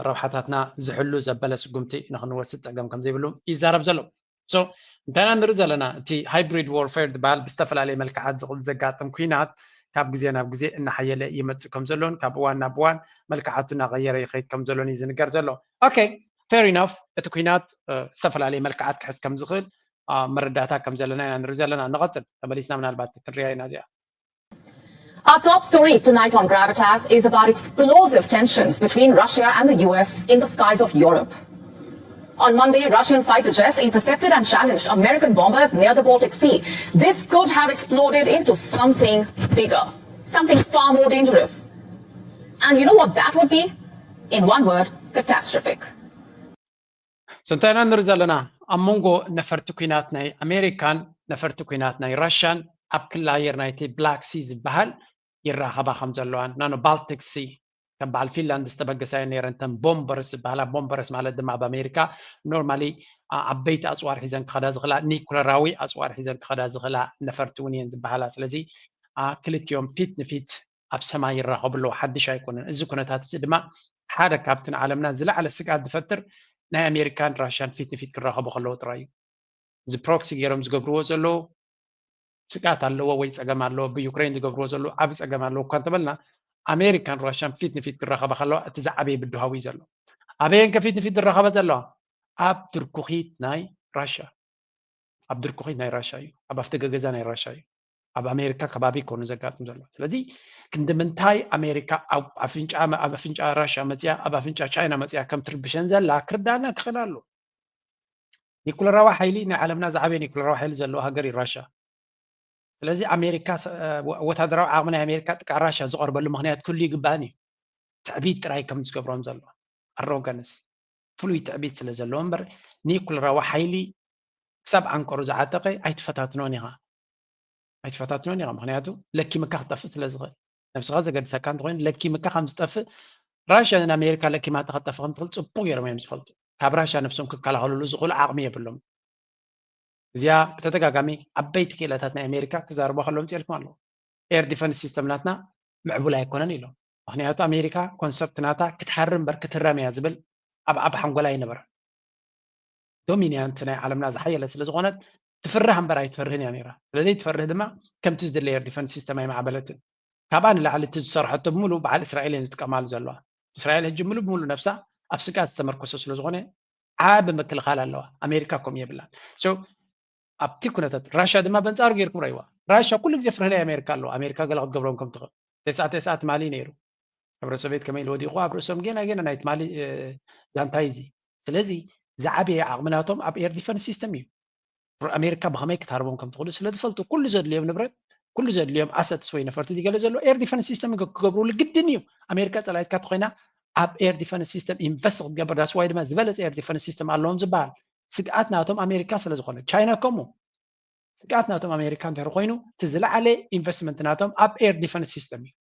ረብሓታትና ዝሕሉ ዘበለ ስጉምቲ ንክንወስድ ፀገም ከም ዘይብሉ ይዛረብ ዘሎ። So እንታይ ኢና ንርኢ ዘለና? እቲ hybrid warfare ዝበሃል ብዝተፈላለየ መልክዓት ዘጋጥም ኩናት ካብ ግዜ ናብ ግዜ እናሓየለ ይመፅእ ከም ዘሎን ካብ እዋን ናብ እዋን መልክዓቱ እናቐየረ ይኸይድ ከም ዘሎን እዩ ዝንገር ዘሎ። Okay, fair enough። እቲ ኩናት ዝተፈላለየ መልክዓት ክሕዝ ከም ዝኽእል መረዳእታ ከም ዘለና ኢና ንርኢ ዘለና። ንቐፅል፣ ተመሊስና ምናልባት ክንሪኣ ኢና እዚኣ። Our top story tonight on Gravitas is about explosive tensions between Russia and the U S in the skies of Europe. On Monday, Russian fighter jets intercepted and challenged American bombers near the Baltic Sea. This could have exploded into something bigger, something far more dangerous. And you know what that would be? In one word, catastrophic. So እንታይ ኢና ንርኢ ዘለና? ኣብ መንጎ ነፈርቲ ኩናት ናይ ኣሜሪካን ነፈርቲ ኩናት ናይ ራሽያን ኣብ ክሊ ኣየር ናይቲ ብላክ ሲ ዝበሃል ይራኸባ ከም ዘለዋን ናኖ ባልቲክ ሲ ከም በዓል ፊንላንድ ዝተበገሳ እየን ነይረን። እተን ቦምበርስ ዝበሃላ፣ ቦምበርስ ማለት ድማ ኣብ ኣሜሪካ normally ዓበይቲ ኣፅዋር ሒዘን ክኸዳ ዝኽእላ፣ ኒኩለራዊ ኣፅዋር ሒዘን ክኸዳ ዝኽእላ ነፈርቲ እውን እየን ዝበሃላ። ስለዚ ክልቲኦም ፊት ንፊት ኣብ ሰማይ ይራኸቡ ኣለዉ። ሓድሽ ኣይኮነን። እዚ ኩነታት እዚ ድማ ሓደ ካብቲ ንዓለምና ዝለዓለ ስግኣት ዝፈጥር ናይ ኣሜሪካን ራሽያን ፊት ንፊት ክራኸቡ ከለዉ ጥራይ እዩ። እዚ ፕሮክሲ ገይሮም ዝገብርዎ ዘለዉ ስግኣት ኣለዎ ወይ ፀገም ኣለዎ፣ ብዩክሬን ዝገብርዎ ዘለዉ ዓብ ፀገም ኣለዎ እኳ እንተበልና ኣሜሪካን ራሽያን ፊት ንፊት ክራኸባ ከለዋ እቲ ዝዓበየ ብድሃዊ እዩ ዘሎ። ኣበየን ከፊት ንፊት ዝራኸባ ዘለዋ? ኣብ ድርኩኺት ናይ ራሽያ ኣብ ድርኩኺት ናይ ራሻ እዩ ኣብ ኣፍደገ ገዛ ናይ ራሻ እዩ ኣብ ኣሜሪካ ከባቢ ኮኑ ዘጋጥም ዘሎ። ስለዚ ክንዲ ምንታይ ኣሜሪካ ኣብ ኣፍንጫ ኣብ ኣፍንጫ ራሻ መፅያ ኣብ ኣፍንጫ ቻይና መፅያ ከም ትርብሸን ዘላ ክርዳና ክኽእል ኣሎ። ኒኩለራዊ ሓይሊ ናይ ዓለምና ዝዓበየ ኒኩለራዊ ሓይሊ ዘለዎ ሃገር እዩ ራሻ። ስለዚ ኣሜሪካ ወታደራዊ ዓቕሚ ናይ ኣሜሪካ ጥቃ ራሻ ዝቐርበሉ ምክንያት ክህሉ ይግባእን እዩ። ትዕቢት ጥራይ ከም ዝገብሮም ዘሎ ኣሮጋንስ ፍሉይ ትዕቢት ስለ ዘለዎ እምበር ኒኩለራዊ ሓይሊ ክሳብ ዓንቀሩ ዝዓጠቀ ኣይትፈታትኖን ኢኻ ኣይትፈታትኖን ኢኻ ምክንያቱ ለኪምካ ክጠፍእ ስለ ዝኽእል ነብስኻ ዘገድሰካ እንተኮይኑ ለኪምካ ከም ዝጠፍእ ራሽያ ን ኣሜሪካ ለኪማታ ክጠፍእ ከም ትኽእል ፅቡቅ ገይሮም እዮም ዝፈልጡ ካብ ራሽያ ነብሶም ክከላኸልሉ ዝኽእሉ ዓቕሚ የብሎም እዚኣ ብተደጋጋሚ ዓበይቲ ክእለታት ናይ ኣሜሪካ ክዛርቦ ከለዎም ፅኤልኩም ኣለዉ air defense system ናትና ምዕቡል ኣይኮነን ኢሎም ምክንያቱ ኣሜሪካ concept ናታ ክትሃርም በር ክትህረም እያ ዝብል ኣብ ዓብ ሓንጎላ ኣይነበረን dominant ናይ ዓለምና ዝሓየለ ስለ ዝኾነት ትፍራህ እምበር ኣይትፈርህን እያ ነራ ስለዚ ትፈርህ ድማ ከምቲ ዝድለ air defense system ኣይማዕበለትን ካብኣ ንላዕሊ እቲ ዝሰርሐቶ ብምሉ በዓል እስራኤል እየን ዝጥቀማሉ ዘለዋ እስራኤል ሕጂ ምሉ ብምሉ ነብሳ ኣብ ስግኣት ዝተመርኮሰ ስለ ዝኾነ ዓቢ ምክልኻል ኣለዋ ኣሜሪካ ከምኡ የብላን ኣብቲ ኩነታት ራሽያ ድማ በንጻሩ ገይርኩም ረይዋ ራሽያ ኩሉ ግዜ ፍርህለይ ኣሜሪካ ኣለዋ ኣሜሪካ ገለ ክትገብሮም ከም ትኽእል ተስዓ ተስዓ ትማሊ ነይሩ ሕብረ ሶቪየት ከመይ ኢሉ ወዲቑ ኣብ ርእሶም ጌና ጌና ናይ ትማሊ ዛንታይ እዚ ስለዚ ዝዓበየ ዓቕሚ ናቶም ኣብ air defense system እዩ ኣሜሪካ ብኸመይ ክትሃርቦም ከም ትኽእሉ ስለ ዝፈልጡ ኩሉ ዘድልዮም ንብረት ኩሉ ዘድልዮም assets ወይ ነፈርቲ ገለ ዘሎ air defense system ክገብሩሉ ግድን እዩ ኣሜሪካ ፀላኢትካ ተኮይና ኣብ air defense system invest ክትገብር that's why ድማ ዝበለፀ air defense system ኣለዎም ዝበሃል ስግኣት ናቶም ኣሜሪካ ስለ ዝኾነ ቻይና ከምኡ ስግኣት ናቶም ኣሜሪካ እንድሕር ኮይኑ እቲ ዝለዓለ investment ናቶም ኣብ air defense system እዩ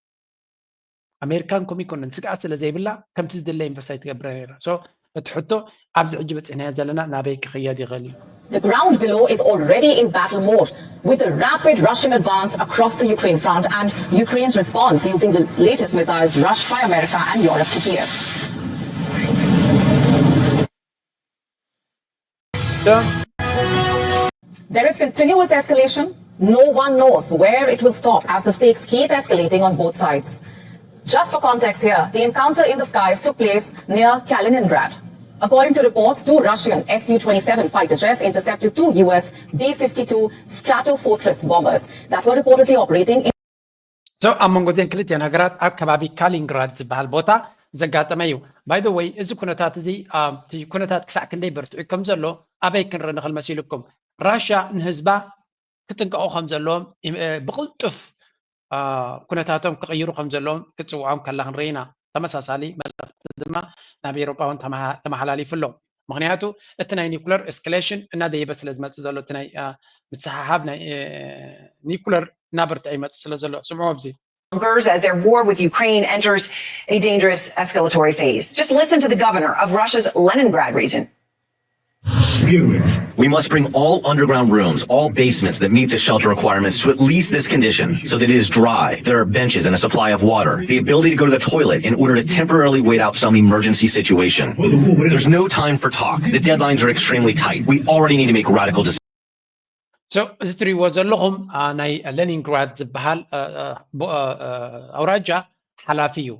ኣሜሪካን ኮም ይኮነን ስግኣት ስለ ዘይብላ ከምቲ ዝድለ invest ኣይትገብረ ነራ so እቲ ሕቶ ኣብዚ ሕጂ በፂሕናዮ ዘለና ናበይ ክኽየድ ይኽእል እዩ The ground below is already in battle mode, with the rapid Russian advance across the Ukraine front and Ukraine's response using the latest missiles rushed by America and Europe to Kiev. There is continuous escalation No one knows where it will stop as the stakes keep escalating on both sides. Just for context here, the encounter in the skies took place near Kaliningrad. According to reports, two Russian S U twenty-seven fighter jets intercepted two U S B fifty-two Stratofortress bombers that were reportedly operating in So ኣብ መንጎ እዘን ክልቲአን ሃገራት ኣብ ከባቢ ካሊንግራድ ዝበሃል ቦታ ዘጋጠመ እዩ። By the way፣ እዚ ኩነታት እዚ እቲ ኩነታት ክሳዕ ክንደይ በርትዑ ከም ዘሎ ኣበይ ክንርኢ ንኽእል መሲልኩም? ራሽያ ንህዝባ ክጥንቀቑ ከም ዘለዎም ብቕልጡፍ ኩነታቶም ክቕይሩ ከም ዘለዎም ክትፅውዖም ከላ ክንርኢ ኢና። ተመሳሳሊ መልእኽቲ ድማ ናብ ኤውሮጳ እውን ተመሓላሊፉ ኣሎ። ምክንያቱ እቲ ናይ ኒኩለር ኤስካሌሽን እናደየበ ስለ ዝመፅእ ዘሎ እቲ ናይ ምስሓሓብ ናይ ኒኩለር እናበርትዐ ይመፅእ ስለ ዘሎ ስምዑ ኣብዚ As their war with Ukraine enters a dangerous escalatory phase. Just listen to the governor of Russia's Leningrad region. We must bring all underground rooms, all basements that meet the shelter requirements to at least this condition, so that it is dry, there are benches and a supply of water, the ability to go to the toilet in order to temporarily wait out some emergency situation. There's no time for talk. The deadlines are extremely tight. We already need to make radical decisions. So እዚ ትሪእዎ ዘለኹም ናይ ሌኒንግራድ ዝበሃል ኣውራጃ ሓላፊ እዩ።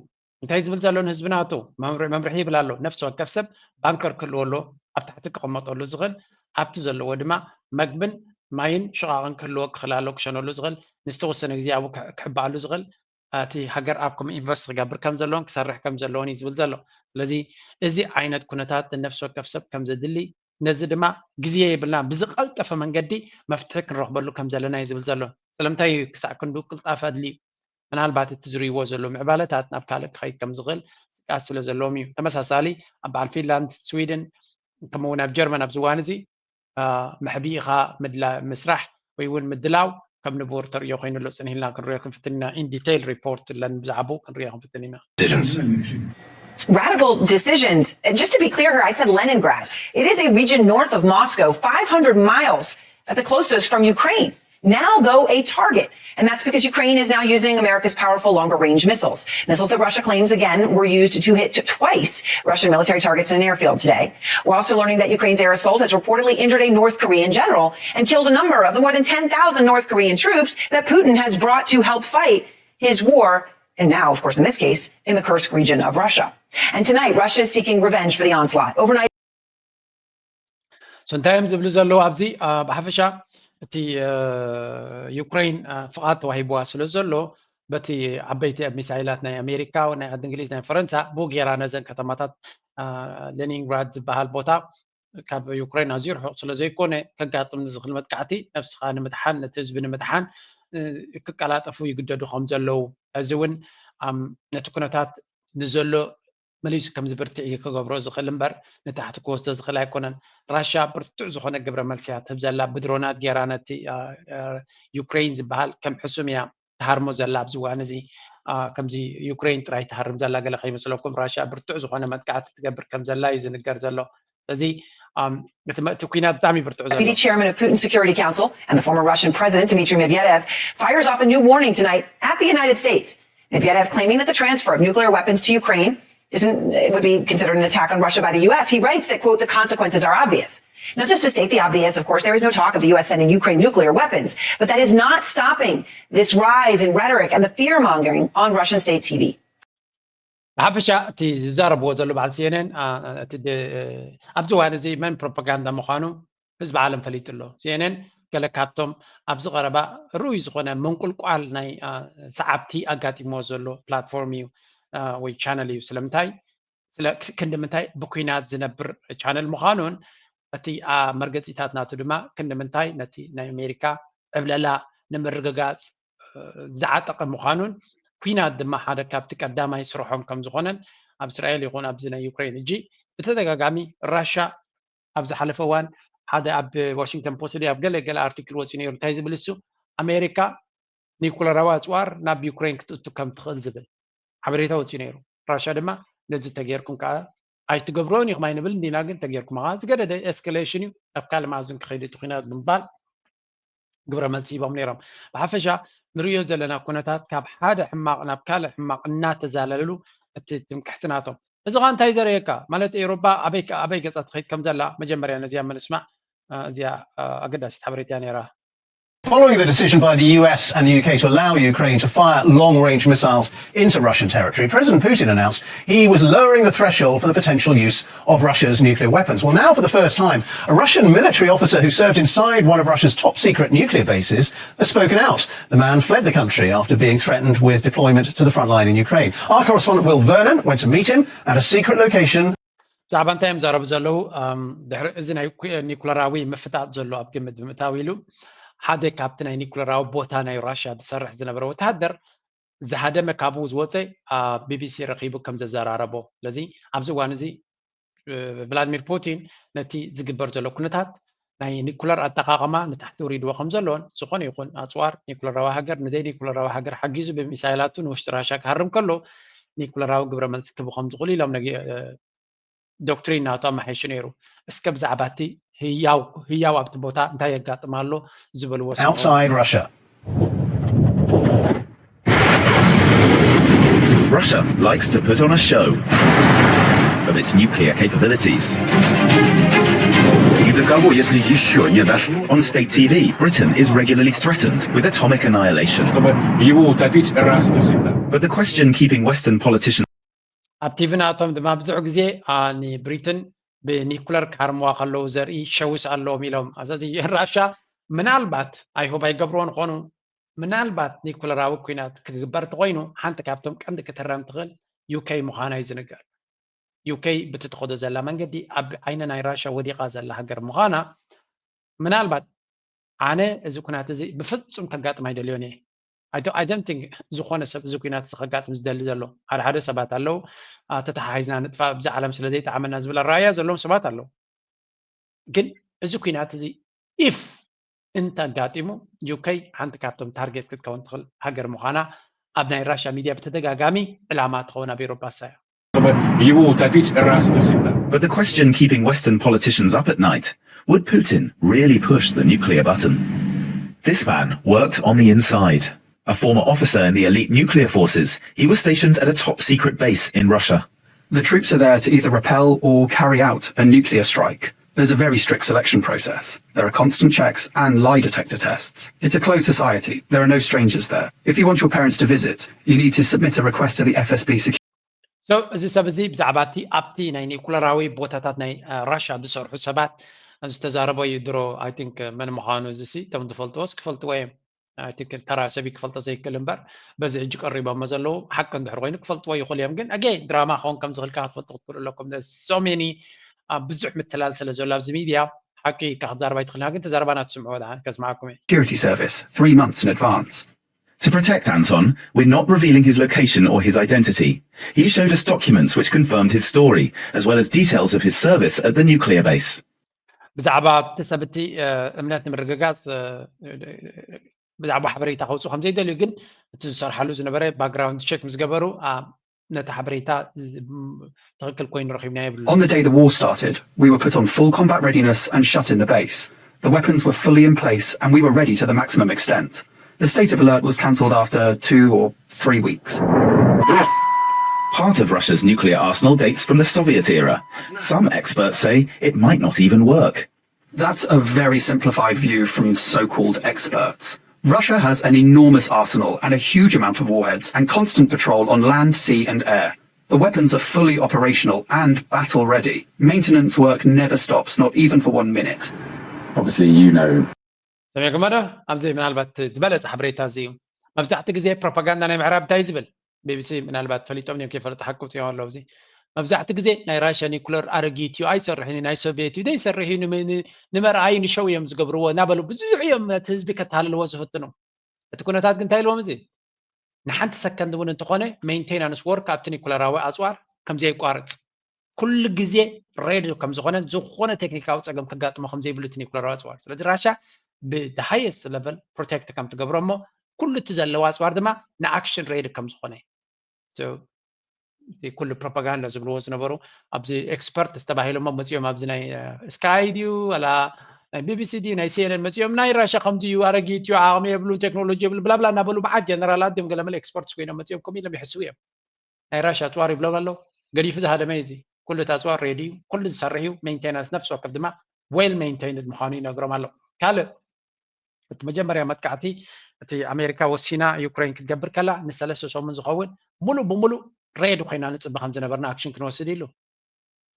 እንታይ ዝብል ዘሎ ንህዝቢ ናቱ መምርሒ ይብል ኣሎ። ነፍሲ ወከፍ ሰብ ባንከር ክህልዎ ኣሎ ኣብ ታሕቲ ክቕመጠሉ ዝኽእል፣ ኣብቲ ዘለዎ ድማ መግብን ማይን ሽቓቕን ክህልዎ ክኽእል ኣሎ፣ ክሸነሉ ዝኽእል፣ ንዝተወሰነ ግዜ ኣብኡ ክሕባኣሉ ዝኽእል፣ እቲ ሃገር ኣብ ከምኡ ኢንቨስት ክገብር ከም ዘለዎን ክሰርሕ ከም ዘለዎን እዩ ዝብል ዘሎ። ስለዚ እዚ ዓይነት ኩነታት ንነፍሲ ወከፍ ሰብ ከም ዘድሊ፣ ነዚ ድማ ግዜ የብልና፣ ብዝቐልጠፈ መንገዲ መፍትሒ ክንረኽበሉ ከም ዘለና እዩ ዝብል ዘሎ። ስለምንታይ እዩ ክሳዕ ክንዱ ቅልጣፈ ኣድልዩ? ምናልባት እቲ ዝርእይዎ ዘሎ ምዕባለታት ናብ ካልእ ክኸይድ ከም ዝኽእል ስግኣት ስለ ዘለዎም እዩ። ተመሳሳሊ ኣብ በዓል ፊንላንድ፣ ስዊድን ከምኡ እውን ኣብ ጀርመን ኣብዚ እዋን እዚ መሕቢእኻ ምስራሕ ወይ እውን ምድላው ከም ንቡር ተርእዮ ኮይኑ ኣሎ። ጽንሂልና ክንሪኦ ክንፍትን ኢና። In detail report ለን ብዛዕባኡ ክንሪኦ ክንፍትን ኢና። Radical decisions. Just to be clear here, I said Leningrad. It is a region north of Moscow, five hundred miles at the closest from Ukraine. Now, though, a target. And that's because Ukraine is now using America's powerful longer range missiles. Missiles that Russia claims, again, were used to hit twice Russian military targets in an airfield today. We're also learning that Ukraine's air assault has reportedly injured a North Korean general and killed a number of the more than ten thousand North Korean troops that Putin has brought to help fight his war, and now, of course, in this case, in the Kursk region of Russia. And tonight, Russia is seeking revenge for the onslaught. Overnight, So እንታይ እዮም ዝብሉ ዘለዉ ኣብዚ? ብሓፈሻ እቲ ዩክሬን ፍቓድ ተዋሂብዋ ስለ ዘሎ በቲ ዓበይቲ ሚሳይላት ናይ ኣሜሪካ፣ ናይ ዓዲ እንግሊዝ፣ ናይ ፈረንሳ ብኡ ጌራ ነዘን ከተማታት ሌኒንግራድ ዝበሃል ቦታ ካብ ዩክሬን ኣዝዩ ርሑቕ ስለ ዘይኮነ ከጋጥም ንዝኽእል መጥቃዕቲ ነብስኻ ንምድሓን ነቲ ህዝቢ ንምድሓን ክቀላጠፉ ይግደዱ ከም ዘለዉ፣ እዚ እውን ነቲ ኩነታት ንዘሎ መሊሱ ከም ዝብርትዕ እዩ ክገብሮ ዝኽእል እምበር ንታሕቲ ክወስዶ ዝኽእል ኣይኮነን። ራሽያ ብርቱዕ ዝኾነ ግብረ መልሲ እያ ትህብ ዘላ፣ ብድሮናት ጌራ ነቲ ዩክሬን ዝበሃል ከም ሕሱም እያ ትሃርሞ ዘላ ኣብዚ እዋን እዚ። ከምዚ ዩክሬን ጥራይ ትሃርም ዘላ ገለ ከይመስለኩም፣ ራሽያ ብርቱዕ ዝኾነ መጥቃዕቲ ትገብር ከም ዘላ እዩ ዝንገር ዘሎ። ስለዚ እቲ ኩናት ብጣዕሚ ብርቱዕ ዘሎ። Deputy chairman of Putin's Security Council and the former Russian President Dmitry Medvedev fires off a new warning tonight at the United States. Medvedev claiming that the transfer of nuclear weapons to Ukraine isn't, it would be considered an attack on Russia by the U S. He writes that, quote, the consequences are obvious. Now, just to state the obvious, of course, there is no talk of the U S sending Ukraine nuclear weapons, but that is not stopping this rise in rhetoric and the fear mongering on Russian state T V. ብሓፈሻ እቲ ዝዛረብዎ ዘሎ በዓል ሲኤንኤን እቲ ኣብዚ እዋን እዚ መን ፕሮፓጋንዳ ምዃኑ ህዝቢ ዓለም ፈሊጡ ኣሎ። ሲኤንኤን ገለ ካብቶም ኣብዚ ቀረባ ርኡይ ዝኾነ ምንቁልቋል ናይ ሰዓብቲ ኣጋጢምዎ ዘሎ ፕላትፎርም እዩ ወይ ቻነል እዩ። ስለምንታይ? ክንዲ ምንታይ ብኩናት ዝነብር ቻነል ምዃኑን እቲ መርገፂታት ናቱ ድማ ክንዲ ምንታይ ነቲ ናይ ኣሜሪካ ዕብለላ ንምርግጋፅ ዝዓጠቐ ምዃኑን ኩናት ድማ ሓደ ካብቲ ቀዳማይ ስርሖም ከም ዝኾነን ኣብ እስራኤል ይኹን ኣብዚ ናይ ዩክሬን እጂ ብተደጋጋሚ ራሻ ኣብ ዝሓለፈ እዋን ሓደ ኣብ ዋሽንግተን ፖስት ኣብ ገለ ገለ ኣርቲክል ወፂኡ ነይሩ። እንታይ ዝብል እሱ ኣሜሪካ ኒኩለራዊ ኣፅዋር ናብ ዩክሬን ክትእቱ ከም ትኽእል ዝብል ሓበሬታ ወፂኡ ነይሩ። ራሻ ድማ ነዚ ተገይርኩም ከዓ ኣይትገብሮን ኢኹም ኣይንብል እንዲና፣ ግን ተገይርኩም ከዓ ዝገደደ ኤስካሌሽን እዩ ናብ ካልእ መኣዝን ክኸይድ እቲ ኩናት ብምባል ግብረ መልሲ ሂቦም ነይሮም። ብሓፈሻ ንርእዮ ዘለና ኩነታት ካብ ሓደ ሕማቕ ናብ ካልእ ሕማቕ እናተዛለለሉ እቲ ትምክሕቲ ናቶም። እዚ ኸዓ እንታይ ዘርእየካ ማለት ኤውሮጳ ኣበይ ኣበይ ገጻ ትኸይድ ከም ዘላ መጀመርያ ነዚኣ ምንስማዕ እዚኣ ኣገዳሲት ሓበሬታ እያ ነይራ። Following the decision by the U S and the U K to allow Ukraine to fire long range missiles into Russian territory, President Putin announced he was lowering the threshold for the potential use of Russia's nuclear weapons. Well, now for the first time, a Russian military officer who served inside one of Russia's top secret nuclear bases has spoken out. The man fled the country after being threatened with deployment to the front line in Ukraine. Our correspondent Will Vernon went to meet him at a secret location. ብዛዕባ እንታይ እዮም ዘረቡ ዘለዉ? ድሕሪ እዚ ናይ ኒኩለራዊ ምፍጣጥ ዘሎ ኣብ ግምት ብምእታው ኢሉ ሓደ ካብቲ ናይ ኒኩለራዊ ቦታ ናይ ራሽያ ዝሰርሕ ዝነበረ ወተሃደር ዝሃደመ ካብኡ ዝወፀ ኣብ ቢቢሲ ረኺቡ ከም ዘዘራረቦ። ስለዚ ኣብዚ እዋን እዚ ቭላድሚር ፑቲን ነቲ ዝግበር ዘሎ ኩነታት ናይ ኒኩለር ኣጠቃቀማ ንታሕቲ ውሪድዎ ከም ዘሎን ዝኾነ ይኹን ኣፅዋር ኒኩለራዊ ሃገር ንዘይ ኒኩለራዊ ሃገር ሓጊዙ ብሚሳይላቱ ንውሽጢ ራሽያ ክሃርም ከሎ ኒኩለራዊ ግብረ መልሲ ክህቡ ከም ዝኽእሉ ኢሎም ነጊ ዶክትሪን ናቱ ኣመሓይሹ ነይሩ። እስከ ብዛዕባ እቲ ህያው ህያው ኣብቲ ቦታ እንታይ የጋጥም ኣሎ ዝበልዎ ስምዑ። Outside Russia. Russia likes to put on a show of its nuclear capabilities. И до кого, если еще не дошло, On state T V, Britain is regularly threatened with atomic annihilation. Чтобы его утопить раз и навсегда. But the question keeping Western politicians ኣብ ቲቪ ናቶም ድማ ብዙሕ ግዜ ንብሪትን ብኒኩለር ክሃርምዋ ከለዉ ዘርኢ ሸውስ ኣለዎም ኢሎም። ስለዚ ራሻ ምናልባት ኣይሆብ ኣይገብርዎ ንኾኑ ምናልባት ኒኩለራዊ ኩናት ክግበር ተኮይኑ ሓንቲ ካብቶም ቀንዲ ክትረም ትኽእል ዩኬ ምዃና እዩ ዝንገር። ዩኬ ብትትኸዶ ዘላ መንገዲ ኣብ ዓይኒ ናይ ራሻ ወዲቓ ዘላ ሃገር ምዃና ምናልባት ኣነ እዚ ኩናት እዚ ብፍጹም ከጋጥም ኣይደልዮን እየ። I don't think ዝኾነ ሰብ እዚ ኩናት እዚ ከጋጥም ዝደሊ ዘሎ ሓደ ሓደ ሰባት ኣለዉ። ተተሓሒዝና ንጥፋ ብዛ ዓለም ስለ ዘይጠዓመና ዝብል ኣረኣያ ዘለዎም ሰባት ኣለዉ። ግን እዚ ኩናት እዚ ኢፍ እንተጋጢሙ ዩኬ ሓንቲ ካብቶም ታርጌት ክትከውን ትኽእል ሃገር ምዃና ኣብ ናይ ራሻ ሚድያ ብተደጋጋሚ ዕላማ ትኸውን ኣብ ኤሮፓ ሳያ Чтобы его утопить раз и навсегда. But the question keeping Western politicians up at night, would Putin really push the nuclear button? This man worked on the inside. A former officer in the elite nuclear forces, he was stationed at a top secret base in Russia. The troops are there to either repel or carry out a nuclear strike. There's a very strict selection process. There are constant checks and lie detector tests. It's a closed society. There are no strangers there. If you want your parents to visit, you need to submit a request to the F S B security. So እዚ ሰብ እዚ ብዛዕባ እቲ ኣብቲ ናይ ኒኩለራዊ ቦታታት ናይ ራሻ ዝሰርሑ ሰባት ዝተዛረቦ እዩ ድሮ። I think መን ምዃኑ እዚ ሲ እቶም ዝፈልጥዎስ ክፈልጥዎ እዮም። I think ተራ ሰብ ክፈልጦ ዘይክእል እምበር በዚ ሕጂ ቀሪቦሞ ዘለዉ ሓቂ እንድሕር ኮይኑ ክፈልጥዎ ይኽእሉ እዮም። ግን ኣገ ድራማ ክኸውን ከም ዝኽእልካ ክትፈልጡ ክትክእሉ ኣለኩም። So many ብዙሕ ምትላል ስለ ዘሎ ኣብዚ ሚድያ ሓቂ ኢልካ ክትዛረብ ኣይትኽእልና። ግን ተዛረባና ትስምዕዎ ደሓን ከስምዓኩም እየ። Security service three months in advance. To protect Anton, we're not revealing his location or his identity. He showed us documents which confirmed his story, as well as details of his service at the nuclear base. ብዛዕባ እቲ ሰብ እቲ እምነት ንምርግጋፅ ብዛዕባ ሓበሬታ ከውፅኡ ከም ዘይደልዩ ግን እቲ ዝሰርሓሉ ዝነበረ ባክግራውንድ ቸክ ምስ ገበሩ ነቲ ሓበሬታ ትኽክል ኮይኑ ረኺብና ይብሉ። On the day the war started, we were put on full combat readiness and shut in the base. The weapons were fully in place and we were ready to the maximum extent. The state of alert was cancelled after two or three weeks. Part of Russia's nuclear arsenal dates from the Soviet era. Some experts say it might not even work. That's a very simplified view from so called experts. Russia has an enormous arsenal and a huge amount of warheads and constant patrol on land, sea, and air. The weapons are fully operational and battle ready. Maintenance work never stops, not even for one minute. Obviously, you know ሰሚዕኩሞ ዶ? ኣብዚ ምናልባት ዝበለፀ ሓበሬታ እዚ እዩ። መብዛሕቲ ግዜ ፕሮፓጋንዳ ናይ ምዕራብ እንታይ ዝብል ቢቢሲ ምናልባት ፈሊጦም እዮም ከይፈለጡ ሓቂ ውፅኦም ኣለዉ። እዚ መብዛሕቲ ግዜ ናይ ራሽያ ኒኩለር ኣረጊት እዩ ኣይሰርሕን እዩ ናይ ሶቪየት እዩ ዘይሰርሕ እዩ ንመርኣይ ንሸው እዮም ዝገብርዎ እናበሉ ብዙሕ እዮም ነቲ ህዝቢ ከታልልዎ ዝፍትኑ። እቲ ኩነታት ግን እንታይ ኢልዎም እዚ ንሓንቲ ሰከንድ እውን እንተኾነ ሜንቴናንስ ወርክ ኣብቲ ኒኩለራዊ ኣፅዋር ከምዘየቋርፅ ኩሉ ግዜ ሬድ ከም ዝኾነ ዝኾነ ቴክኒካዊ ፀገም ከጋጥሞ ከም ዘይብሉ እቲ ኒኩለራዊ ኣፅዋር ስለዚ ራሻ ብ ሃየስት ለቨል ፕሮቴክት ከም ትገብሮ እሞ ኩሉ እቲ ዘለዎ ኣፅዋር ድማ ንኣክሽን ሬድ ከም ዝኾነ ኩሉ ፕሮፓጋንዳ ዝብልዎ ዝነበሩ ኣብዚ ኤክስፐርት ዝተባሂሎሞ መፅኦም ኣብዚ ናይ ስካይ ድዩ ዋላ ናይ ቢቢሲ ድዩ ናይ ሲኤንኤን መፅኦም ናይ ራሻ ከምዚ እዩ ኣረጊት እዩ ዓቕሚ የብሉን ቴክኖሎጂ የብሉ ብላብላ እናበሉ በዓል ጀነራላት ድዮም ገለመለ ኤክስፐርትስ ኮይኖም መፅኦም ከምኡ ኢሎም ይሕስቡ እዮም ናይ ራሻ ኣፅዋር ይብሎም ኣለዉ ገዲፉ ዝሃደመ እዚ ኩሉ እቲ ኣፅዋር ሬዲ እዩ ኩሉ ዝሰርሕ እዩ ሜንቴናንስ ነፍሲ ወከፍ ድማ ዌል ሜንቴይንድ ምዃኑ ይነግሮም ኣሎ ካልእ እቲ መጀመርያ መጥቃዕቲ እቲ ኣሜሪካ ወሲና ዩክሬን ክትገብር ከላ ንሰለስተ ሰሙን ዝኸውን ሙሉእ ብሙሉእ ሬድ ኮይና ንፅበ ከም ዝነበርና ኣክሽን ክንወስድ ኢሉ።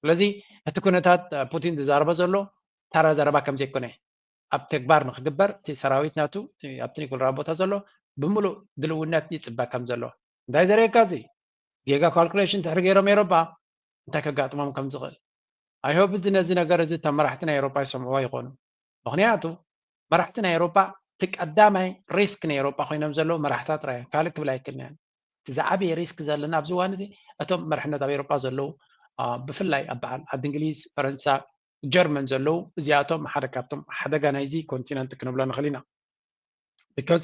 ስለዚ እቲ ኩነታት ፑቲን ዝዛረቦ ዘሎ ተራ ዘረባ ከም ዘይኮነ ኣብ ተግባር ንክግበር እቲ ሰራዊት ናቱ ኣብቲ ኒኩለራዊ ቦታ ዘሎ ብምሉእ ድልውነት ይፅበ ከም ዘሎ እንታይ ዘርእየካ እዚ ጌጋ ካልኩሌሽን ትሕሪ ገይሮም ኤሮጳ እንታይ ከጋጥሞም ከም ዝኽእል ኣይሆፕ እዚ ነዚ ነገር እዚ እቶም መራሕቲ ናይ ኤሮጳ ይሰምዕዎ ይኾኑ። ምኽንያቱ መራሕቲ ናይ ኤሮጳ እቲ ቀዳማይ ሪስክ ናይ ኤሮጳ ኮይኖም ዘለዉ መራሕታ ጥራይ እዮም። ካልእ ክብል ኣይክልናያን። እቲ ዝዓበየ ሪስክ ዘለና ኣብዚ እዋን እዚ እቶም መርሕነት ኣብ ኤሮጳ ዘለዉ ብፍላይ ኣብ በዓል ዓዲ እንግሊዝ፣ ፈረንሳ፣ ጀርመን ዘለዉ እዚኣቶም ሓደ ካብቶም ሓደጋ ናይዚ ኮንቲነንት ክንብሎ ንኽእል ኢና። ቢካዝ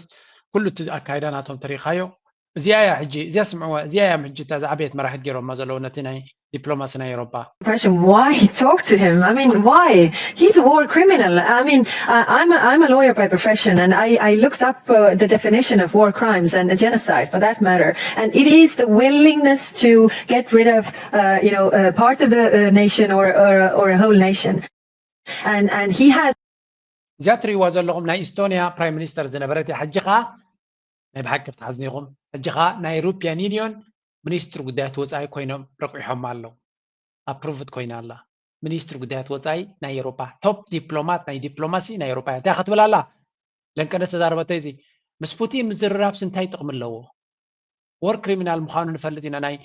ኩሉ እቲ ኣካይዳ ናቶም ተሪኻዮ እዚኣ እያ ሕጂ እዚኣ ስምዕዋ እዚኣ እያ ሕጂ እታ ዝዓበየት መራሒት ገይሮማ ዘለዉ ነቲ ናይ ዲፕሎማሲ ናይ ኤሮፓ Question why he talked to him. I mean, why? He's a war criminal. I mean, I, I'm, a, I'm a lawyer by profession, and I, I looked up uh, the definition of war crimes and genocide, for that matter. And it is the willingness to get rid of, uh, you know, uh, part of the uh, nation or, or, or a whole nation. And, and he has እዚኣ ትሪእዋ ዘለኹም ናይ ኢስቶኒያ ፕራይም ሚኒስተር ዝነበረት እያ። ሕጂ ኸዓ ናይ ብሓቂ ክትሓዝኒ ኢኹም። ሕጂ ኸዓ ናይ ዩሮፒያን ዩኒዮን ሚኒስትሪ ጉዳያት ወፃኢ ኮይኖም ረቂሖማ ኣለዉ። ኣፕሩቭድ ኮይና ኣላ። ሚኒስትሪ ጉዳያት ወፃኢ ናይ ኤሮፓ ቶፕ ዲፕሎማት ናይ ዲፕሎማሲ ናይ ኤሮፓ እያ። እንታይ ክትብል ኣላ? ለንቀነ ተዛረበቶ እዚ ምስ ፑቲን ምዝርራብሲ እንታይ ጥቕሚ ኣለዎ? ወር ክሪሚናል ምዃኑ ንፈልጥ ኢና። ናይ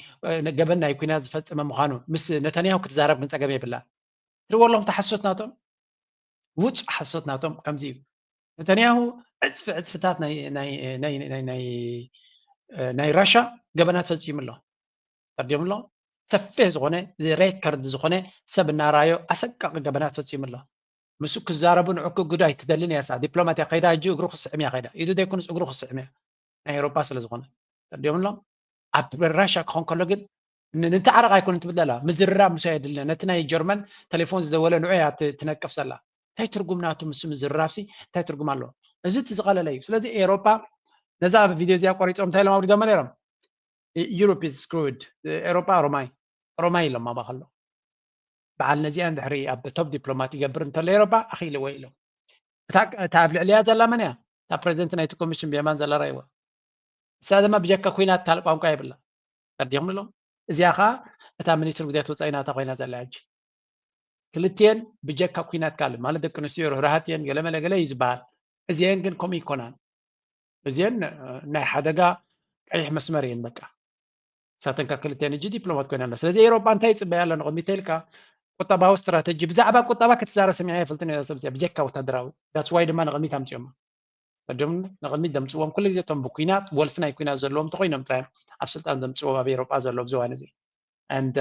ገበን ናይ ኩናት ዝፈፀመ ምዃኑ ምስ ነተንያሁ ክትዛረብ ግን ፀገም የብላ። ትሪእዎ ኣለኹም ተሓሶት ናቶም ውፁ ሓሶት ናቶም ከምዚ እዩ። ነተንያሁ ዕፅፊ ዕፅፍታት ናይ ራሻ ገበናት ፈፂሙ ኣሎ። ተርዲዮም ኣሎ ሰፊሕ ዝኾነ ሬከርድ ዝኾነ ሰብ እናራዮ ኣሰቃቂ ገበናት ፈፂሙ ኣሎ። ምስ ክዛረቡ ንዑ ክእግዱ ኣይትደልን እያ። ዲፕሎማት እያ ከይዳ ሕጂ እግሩ ክስዕም እያ ከይዳ ኢዱ ዘይኮነስ እግሩ ክስዕም እያ ናይ ኤሮፓ ስለ ዝኾነ ተርዲዮም ኣሎ። ኣብ ራሻ ክኾን ከሎ ግን ንተዓረቕ ኣይኮነ ትብል ዘላ ምዝርራብ ምስ የድልና ነቲ ናይ ጀርመን ቴሌፎን ዝደወለ ንዑ እያ ትነቅፍ ዘላ። እንታይ ትርጉም ናቱ ምስ ምዝርራብሲ እንታይ ትርጉም ኣለዎ? እዚ እቲ ዝቐለለ እዩ። ስለዚ ኤሮፓ ነዛ ቪድዮ እዚኣ ቆሪፆም እንታይ ኢሎም ኣውሪዶማ ነይሮም? Europe is screwed. ኤሮፓ ሮማይ ሮማይ ኢሎም ኣባ ከሎ በዓል ነዚኣን ድሕሪ ኣብ ቶፕ ዲፕሎማት ይገብር እንተሎ ኤሮፓ ኣኺልዎ ኢሎም። እታ ኣብ ልዕሊያ ዘላ መን እያ? እታ ፕሬዚደንት ናይቲ ኮሚሽን ብየማን ዘላ ራይዋ እሳ ድማ ብጀካ ኩናት ካልእ ቋንቋ የብላ። ተርዲኹም ኢሎም እዚኣ ከዓ እታ ሚኒስትር ጉዳያት ወፃኢ ናታ ኮይና ዘላ ሕጂ ክልትየን ብጀካ ኩናት ካልእ ማለት ደቂ ኣንስትዮ ርህራሃት እየን ገለመለ ገለ እዩ ዝበሃል። እዚአን ግን ከምኡ ይኮናን። እዚአን ናይ ሓደጋ ቀይሕ መስመር እየን። በቃ እሳተን ካብ ክልተን እጂ ዲፕሎማት ኮይና ኣላ። ስለዚ ኤሮጳ እንታይ ይፅበያ ኣሎ ንቕድሚት ተልካ ቁጠባዊ ስትራተጂ ብዛዕባ ቁጠባ ክትዛረብ ሰሚዐ ይፈልጥን እያ ሰብ እዚኣ ብጀካ ወታደራዊ that's why ድማ ንቕድሚት ኣምፅኦማ። እጆም ንቕድሚት ዘምፅዎም ኩሉ ግዜ እቶም ብኩናት ወልፊ ናይ ኩናት ዘለዎም እንተኮይኖም ጥራይ ኣብ ስልጣን ዘምፅዎም ኣብ ኤሮጳ ዘሎ ኣብዚ እዋን እዚ and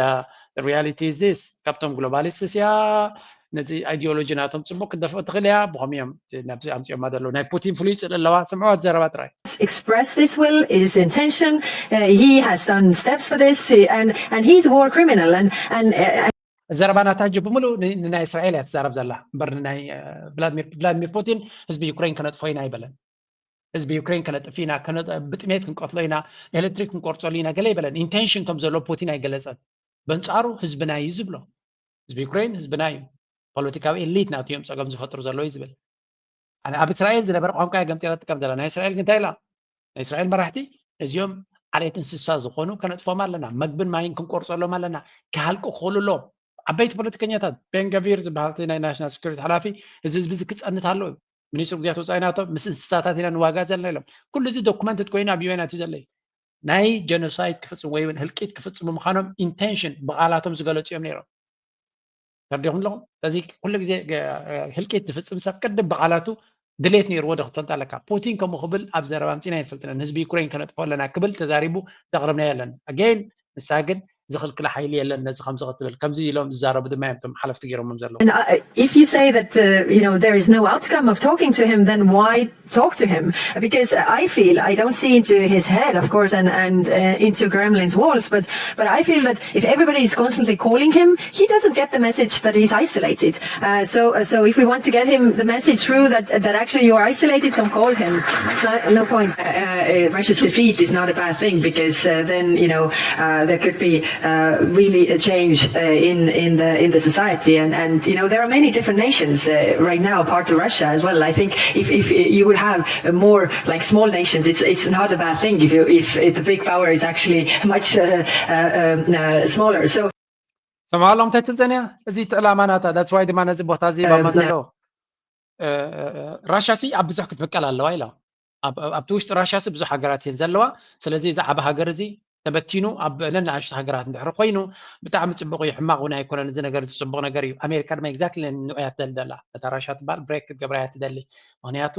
reality is this ካብቶም ግሎባሊስት እያ ነዚ ኣይዲዮሎጂ ናቶም ፅቡቅ ክትደፍኦ ትኽእል እያ። ብኸም እዮም ናብዚ ኣምፅኦማ ዘለዉ ናይ ፑቲን ፍሉይ ፅል ኣለዋ። ስምዕዋ ዘረባ ጥራይ express this will, his intention. Uh, he has done steps for this, uh, and and he's a war criminal. And and uh, ዘረባ ናታ ሕጂ ብምሉእ ንናይ እስራኤል እያ ትዛረብ ዘላ እምበር ንናይ ቭላድሚር ፑቲን ህዝቢ ዩክሬን ከነጥፎ ኢና ኣይበለን። ህዝቢ ዩክሬን ከነጥፍ ኢና፣ ብጥሜት ክንቀትሎ ኢና፣ ኤሌክትሪክ ክንቆርፀሉ ኢና ገለ ኣይበለን። ኢንቴንሽን ከም ዘሎ ፑቲን ኣይገለፀን። በንፃሩ ህዝብና እዩ ዝብሎ። ህዝቢ ዩክሬን ህዝብና እዩ። ፖለቲካዊ ኤሊት ናቱ እዮም ፀገም ዝፈጥሩ ዘለዉ እዩ ዝብል። ኣነ ኣብ እስራኤል ዝነበረ ቋንቋ እየ ገምጢላ ትጥቀም ዘላ። ናይ እስራኤል ግን እንታይ ኢላ? ናይ እስራኤል መራሕቲ እዚኦም ዓሌት እንስሳ ዝኾኑ ከነጥፎም ኣለና፣ መግብን ማይን ክንቆርፀሎም ኣለና፣ ክሃልቁ ክኽእሉ ኣለዎም። ዓበይቲ ፖለቲከኛታት ቤንገቪር ዝበሃል ናይ ናሽናል ሴኩሪቲ ሓላፊ እዚ ህዝቢ እዚ ክፀንት ኣለዎ። ሚኒስትሪ ጉዳያት ወፃኢ ናቶም ምስ እንስሳታት ኢና ንዋጋ ዘለና ኢሎም። ኩሉ እዚ ዶኩመንትድ ኮይኑ ኣብ ዩኤን ኣትዩ ዘሎ እዩ። ናይ ጀኖሳይድ ክፍፅሙ ወይ እውን ህልቂት ክፍፅሙ ምዃኖም ኢንቴንሽን ብቓላቶም ዝገለፁ እዮም ነይሮም። ተርዲኹም ኣለኹም። ስለዚ ኩሉ ግዜ ህልቂት ዝፍፅም ሰብ ቅድም ብቓላቱ ድሌት ነይርዎ ዶ ክትፈልጥ ኣለካ። ፑቲን ከምኡ ክብል ኣብ ዘረባ ኣምፂና ይፈልጥና ንህዝቢ ዩክሬን ከነጥፎ ኣለና ክብል ተዛሪቡ ዘቕረብናዮ ኣለና። ኣገይን ንሳ ግን ዝኽልክላ ሓይሊ የለን ነዚ ከምዚ ክትብል ከምዚ ኢሎም ዝዛረቡ ድማ እዮም እቶም ሓለፍቲ ገይሮሞም ዘለዉ። And uh, if you say that uh, you know there is no outcome of talking to him, then why talk to him? Because I feel I don't see into his head, of course, and and uh, into Kremlin's walls, but but I feel that if everybody is constantly calling him, he doesn't get the message that he's isolated. Uh, so uh, so if we want to get him the message through that that actually you are isolated, don't call him. So, no point. Uh, uh, Russia's defeat is not a bad thing because uh, then you know uh, there could be uh, really a change uh, in in the in the society, and and you know there are many different nations uh, right now part of Russia as well. I think if if you would have uh, more like small nations, it's it's not a bad thing if you, if, if the big power is actually much uh, uh, um, uh, smaller. So ሰማሎም እንታይ ትብል ጸኒያ? እዚ እቲ ዕላማ ናታ። That's why ድማ ነዚ ቦታ እዚ ባማ Um, ዘሎ ራሻ ሲ ኣብ ብዙሕ ክትምቀል ኣለዋ ኢላ። ኣብቲ ውሽጢ ራሻ ሲ ብዙሕ ሃገራት እየን ዘለዋ። ስለዚ እዚ ዓቢ ሃገር እዚ ተበቲኑ ኣብ ነናእሽቱ ሃገራት እንድሕር ኮይኑ ብጣዕሚ ጽቡቕ እዩ። ሕማቕ እውን ኣይኮነን። እዚ ነገር እዚ ጽቡቕ ነገር እዩ። ኣሜሪካ ድማ exactly ንዕያ ትደሊ ደላ። ነታ ራሻ ትበሃል break ክትገብራ እያ ትደሊ። ምክንያቱ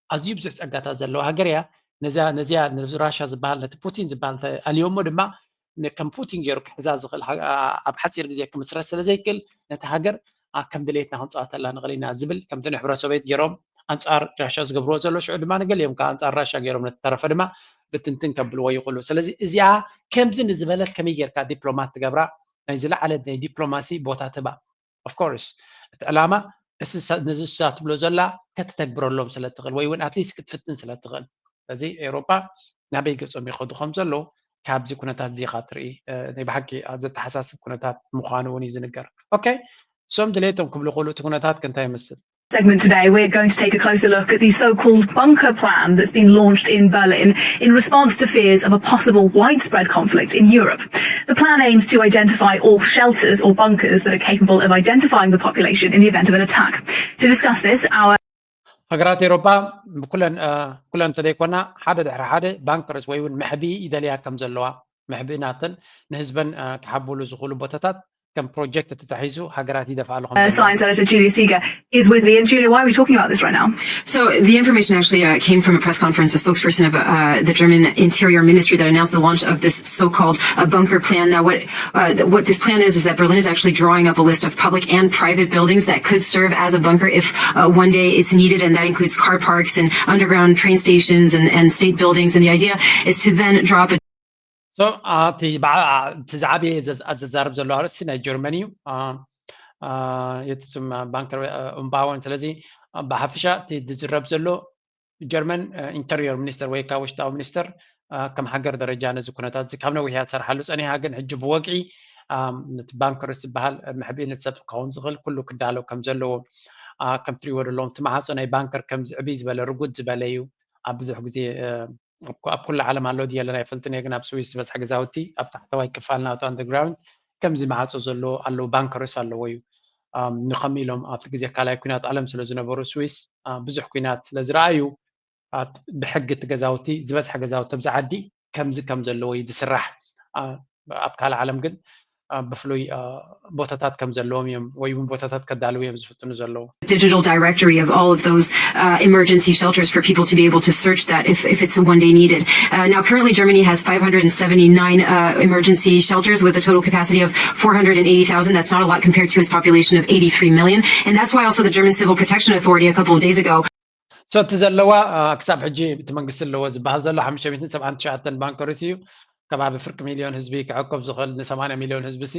ኣዝዩ ብዙሕ ጸጋታት ዘለዋ ሃገር እያ። ነዚያ ነዚያ ነዚ ራሻ ዝበሃል ነቲ ፑቲን ዝበሃል ኣልዮሞ ድማ ከም ፑቲን ገይሩ ክሕዛ ዝኽእል ኣብ ሓፂር ግዜ ክምስረት ስለ ዘይክእል ነቲ ሃገር ከም ድሌትና ክንፃወተላ ንኽእል ኢና ዝብል ከምቲ ንሕብረ ሶቬት ገይሮም ኣንፃር ራሻ ዝገብርዎ ዘሎ ሽዑ ድማ ንገሊኦም ከዓ ኣንፃር ራሻ ገይሮም ነተረፈ ድማ ብትንትን ከብልዎ ይኽእሉ። ስለዚ እዚኣ ከምዚ ንዝበለት ከመይ ጌርካ ዲፕሎማት ትገብራ ናይ ዝለዓለ ናይ ዲፕሎማሲ ቦታ ትባ of course እቲ ዕላማ ነዚ እሳ ትብሎ ዘላ ከተተግብረሎም ስለ ትኽእል ወይ እውን ኣትሊስት ክትፍትን ስለ ትኽእል። ስለዚ ኤውሮጳ ናበይ ገጾም ይኸዱ ከም ዘለዉ ካብዚ ኩነታት እዚ ኢኻ ትርኢ። ናይ ብሓቂ ዘተሓሳስብ ኩነታት ምዃኑ እውን እዩ ዝንገር። ኦኬ እሶም ድሌቶም ክብሉ ክእሉ እቲ ኩነታት ከ እንታይ ይመስል? segment today, we're going to take a closer look at the so called bunker plan that's been launched in Berlin in response to fears of a possible widespread conflict in Europe. The plan aims to identify all shelters or bunkers that are capable of identifying the population in the event of an attack. To discuss this, our ሃገራት ኤውሮጳ ብኩለን ኩለን እንተዘይኮና ሓደ ድሕሪ ሓደ ባንከርስ ወይ እውን መሕቢ ይደልያ ከም ዘለዋ መሕቢ ናተን ንህዝበን ክሓብሉ ዝኽእሉ ቦታታት ከም ፕሮጀክት ተታሒዙ ሃገራት ይደፍኣሉ ከም uh, ዘለዋ Science Editor Julia Seeger is with me. And Julia, why are we talking about this right now? So the information actually uh, came from a press conference, a spokesperson of uh, the German Interior Ministry that announced the launch of this so-called uh, bunker plan. Now, what uh, th- what this plan is is that Berlin is actually drawing up a list of public and private buildings that could serve as a bunker if uh, one day it's needed, and that includes car parks and underground train stations and, and state buildings. And the idea is to then draw up a so እቲ በዓ- እቲ ዝዓበየ ዘዝ- ዘዛርብ ዘሎ ኣርእስቲ ናይ ጀርመን እዩ። አ- አ- የቲ ስም ባንከር ኡምባወን። ስለዚ ብሓፈሻ እቲ ዝዝረብ ዘሎ ጀርመን ኢንተሪየር ሚኒስተር ወይ ካብ ውሽጣዊ ሚኒስተር አ፣ ከም ሃገር ደረጃ ነዚ ኩነታት እዚ ካብ ነዊሕ እያ ትሰርሓሉ ጸኒሓ። ግን ሕጂ ብወግዒ አ፣ ነቲ ባንከርስ ዝበሃል መሕብኢ ነቲ ሰብ ክኸውን ዝኽእል ኩሉ ክዳሎ ከም ዘለዎ አ፣ ከም ትሪእዎ ዘለዎም እቲ መዓጾ ናይ ባንከር ከም ዝዕብይ ዝበለ ርጉድ ዝበለ እዩ። ኣብ ብዙሕ ግዜ አ፣ ኣብ ኩ- ኣብ ኩሉ ዓለም ኣሎ ድየለን ኣይፈልጥን እየ፣ ግን ኣብ ስዊስ ዝበዝሐ ገዛውቲ ኣብ ታሕተዋይ ክፋል ናቱ ኣንደርግራውንድ ከምዚ መዓጾ ዘለዎ ኣለዉ፣ ባንከርስ ኣለዎ እዩ። ኣም፣ ንኸም ኢሎም ኣብቲ ግዜ ካልኣይ ኩናት ዓለም ስለ ዝነበሩ ስዊስ አ፣ ብዙሕ ኩናት ስለ ዝረኣዩ አ፣ ብሕጊ እቲ ገዛውቲ ዝበዝሐ ገዛውቲ ኣብዚ ዓዲ ከምዚ ከም ዘለዎ እዩ ዝስራሕ። አ፣ ኣብ ካልእ ዓለም ግን አ፣ ብፍሉይ አ፣ ቦታታት ከም ዘለዎም እዮም ወይ እውን ቦታታት ከዳልዉ እዮም ዝፍትኑ ዘለዉ። digital directory of all of those uh, emergency shelters for people to be able to search that if, if it's one day needed. Uh, now, currently, Germany has five hundred seventy-nine uh, emergency shelters with a total capacity of four hundred eighty thousand. That's not a lot compared to its population of eighty-three million. And that's why also the German Civil Protection Authority a couple of days ago so እቲ ዘለዋ አ፣ ክሳብ ሕጂ እቲ መንግስቲ ኣለዎ ዝበሃል ዘሎ ሓሙሽተ ሚእትን ሰብዓን ትሽዓተን ባንከርስ እዩ። ከባቢ ፍርቂ ሚልዮን ህዝቢ ክዕቆብ ዝኽእል ንሰማንያ ሚልዮን ህዝቢ ሲ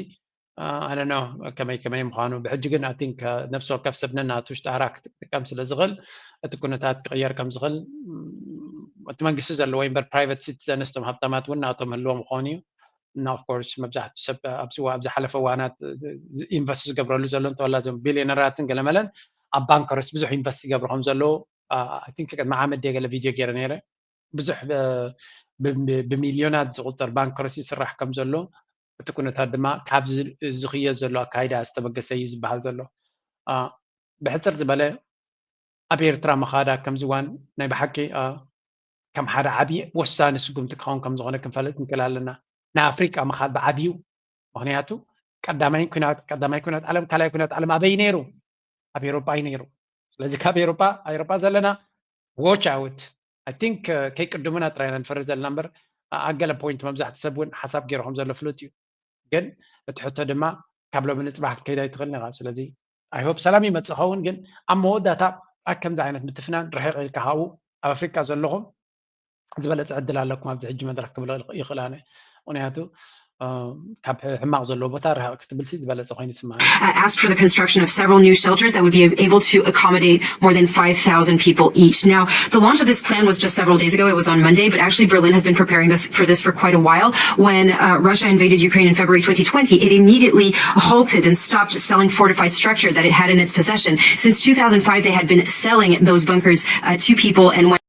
ኣነ ኖ ከመይ ከመይ ምዃኑ ብሕጂ ግን ኣይ ቲንክ ነፍሲ ወከፍ ሰብ ነናቱ ሽጣራ ክጥቀም ስለ ዝኽእል እቲ ኩነታት ክቕየር ከም ዝኽእል ም፣ እቲ መንግስቲ ዘለዎ እምበር ፕራይቨት ሲቲዘንስ ቶም ሃብታማት እውን ናቶም ህልዎም ክኾኑ እዩ። እና ኦፍኮርስ መብዛሕትኡ ሰብ ኣብዚ ዋ- ኣብ ዝሓለፈ እዋናት ኢንቨስት ዝገብረሉ ዘሎ እንተወላ እዞም ቢልዮነራትን ገለመለን ኣብ ባንከርስ ብዙሕ ኢንቨስት ይገብሩ ከም ዘለዉ ኣይ ቲንክ ቅድሚ ዓመት ድየ ገለ ቪድዮ ገይረ ነይረ። ብዙሕ ብ- ብ- ብሚልዮናት ዝቁፀር ባንከርስ ይስራሕ ከም ዘሎ እቲ ኩነታት ድማ ካብዚ ዝኽየድ ዘሎ ኣካይዳ ዝተበገሰ እዩ ዝበሃል ዘሎ። አ፣ ብሕፅር ዝበለ ኣብ ኤርትራ ምኻዳ ከምዚ እዋን ናይ ብሓቂ አ፣ ከም ሓደ ዓብዪ ወሳኒ ስጉምቲ ክኸውን ከም ዝኾነ ክንፈልጥ ንክእል ኣለና። ናይ ኣፍሪቃ ምኻድ ብዓብዩ ምክንያቱ ቀዳማይ ኩናት ቀዳማይ ኩናት ዓለም ካልኣይ ኩናት ዓለም ኣበይ ነይሩ? ኣብ ኤሮጳ እዩ ነይሩ። ስለዚ ካብ ኤሮጳ ኤሮጳ ዘለና ዎች ኣውት ኣይ ቲንክ ከይቅድሙና ጥራይ ኢና ንፈርህ ዘለና እምበር ኣገለ ፖይንት መብዛሕቲ ሰብ እውን ሓሳብ ገይሩ ከም ዘሎ ፍሉጥ እዩ። ግን እቲ ሕቶ ድማ ካብ ሎሚ ንፅባሕ ክትከይድ ኣይትኽእልን ኢኻ። ስለዚ ኣይ ሆፕ ሰላም ይመፅእ ኸውን። ግን ኣብ መወዳእታ ኣብ ከምዚ ዓይነት ምትፍናን ርሕቕ ኢልካ ካብኡ ኣብ ኣፍሪቃ ዘለኹም ዝበለፀ ዕድል ኣለኩም ኣብዚ ሕጂ መድረክ ክብል ይኽእል ኣነ። ምክንያቱ ካብ ሕማቕ ዘለዎ ቦታ ርሃቕ ክትብልሲ ዝበለፀ ኮይኑ ይስማዕ። Asked for the construction of several new shelters that would be able to accommodate more than five thousand people each. Now, the launch of this plan was just several days ago. It was on Monday, but actually Berlin has been preparing this for this for quite a while. When uh, Russia invaded Ukraine in February twenty twenty, it immediately halted and stopped selling fortified structure that it had in its possession. Since two thousand five, they had been selling those bunkers uh, to people and when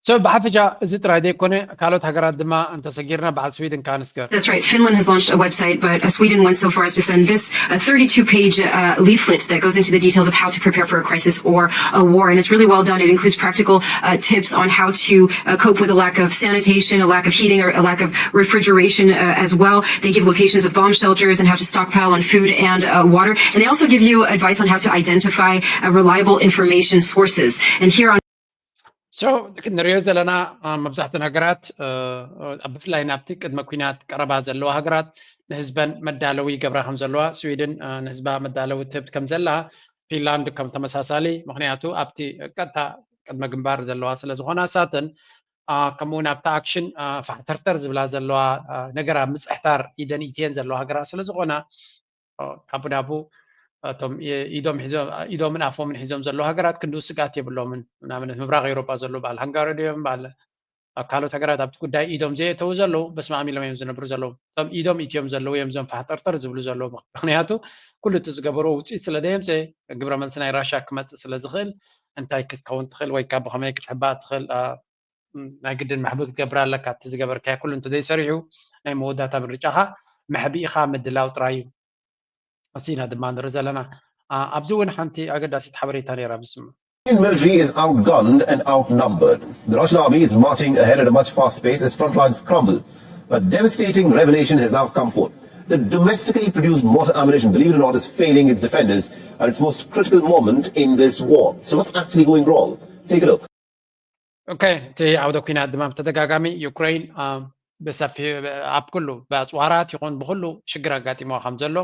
So ብሓፈሻ እዚ ጥራይ ዘይኮነ ካልኦት ሃገራት ድማ እንተሰጊርና በዓል ስዊድን ካንስገር That's right. Finland has launched a website, but uh, Sweden went so far as to send this uh, thirty-two page uh, leaflet that goes into the details of how to prepare for a crisis or a war. And it's really well done. It includes practical uh, tips on how to uh, cope with a lack of sanitation, a lack of heating, or a lack of refrigeration uh, as well. They give locations of bomb shelters and how to stockpile on food and uh, water. And they also give you advice on how to identify uh, reliable information sources. And here on So ክንሪኦ ዘለና መብዛሕትኡ ነገራት ብፍላይ ናብቲ ቅድመ ኩናት ቀረባ ዘለዋ ሃገራት ንህዝበን መዳለዊ ይገብራ ከም ዘለዋ፣ ስዊድን ንህዝባ መዳለዊ ትህብ ከም ዘላ፣ ፊንላንድ ከም ተመሳሳሊ፣ ምክንያቱ ኣብቲ ቀጥታ ቅድመ ግንባር ዘለዋ ስለ ዝኾና ሳተን ከምኡ እውን ኣብቲ ኣክሽን ፋሕተርተር ዝብላ ዘለዋ ነገር ኣብ ምፅሕታር ኢደን ኢትየን ዘለዋ ሃገራት ስለ ዝኾና ካብ ናቡ እቶም ኢዶምን ኣፎምን ሒዞም ዘለዉ ሃገራት ክንድኡ ስግኣት የብሎምን። ንኣብነት ምብራቕ ኤውሮጳ ዘለዉ በዓል ሃንጋሪ ድዮም በዓል ኣብ ካልኦት ሃገራት ኣብቲ ጉዳይ ኢዶም ዘየእተዉ ዘለዉ በስማም ኢሎም እዮም ዝነብሩ ዘለዉ። እቶም ኢዶም ኢትዮም ዘለዉ እዮም እዞም ፋሕጠርጠር ዝብሉ ዘለዉ። ምክንያቱ ኩሉ እቲ ዝገበርዎ ውፅኢት ስለ ዘየምፀ ግብረ መልሲ ናይ ራሽያ ክመፅእ ስለ ዝኽእል እንታይ ክትከውን ትኽእል ወይ ካብ ብኸመይ ክትሕባእ ትኽእል ናይ ግድን መሕቢ ክትገብር ኣለካ። እቲ ዝገበርካዮ ኩሉ እንተዘይሰሪሑ ናይ መወዳእታ ምርጫኻ መሕቢእኻ ምድላው ጥራይ እዩ። ኣሲና ድማ ንርኢ ዘለና ኣብዚ እውን ሓንቲ ኣገዳሲት ሓበሬታ ነይራ ብስማ Military is outgunned and outnumbered. The Russian army is marching ahead at a much fast pace as front lines crumble. But devastating revelation has now come forth. The domestically produced mortar ammunition, believe it or not, is failing its defenders at its most critical moment in this war. So what's actually going wrong? Take a look. ኦኬ፣ እቲ ዓውደ ኲናት ድማ ብተደጋጋሚ ዩክሬን ብሰፊ ኣብ ኩሉ ብኣፅዋራት ይኹን ብኩሉ ሽግር ኣጋጢምዋ ከም ዘሎ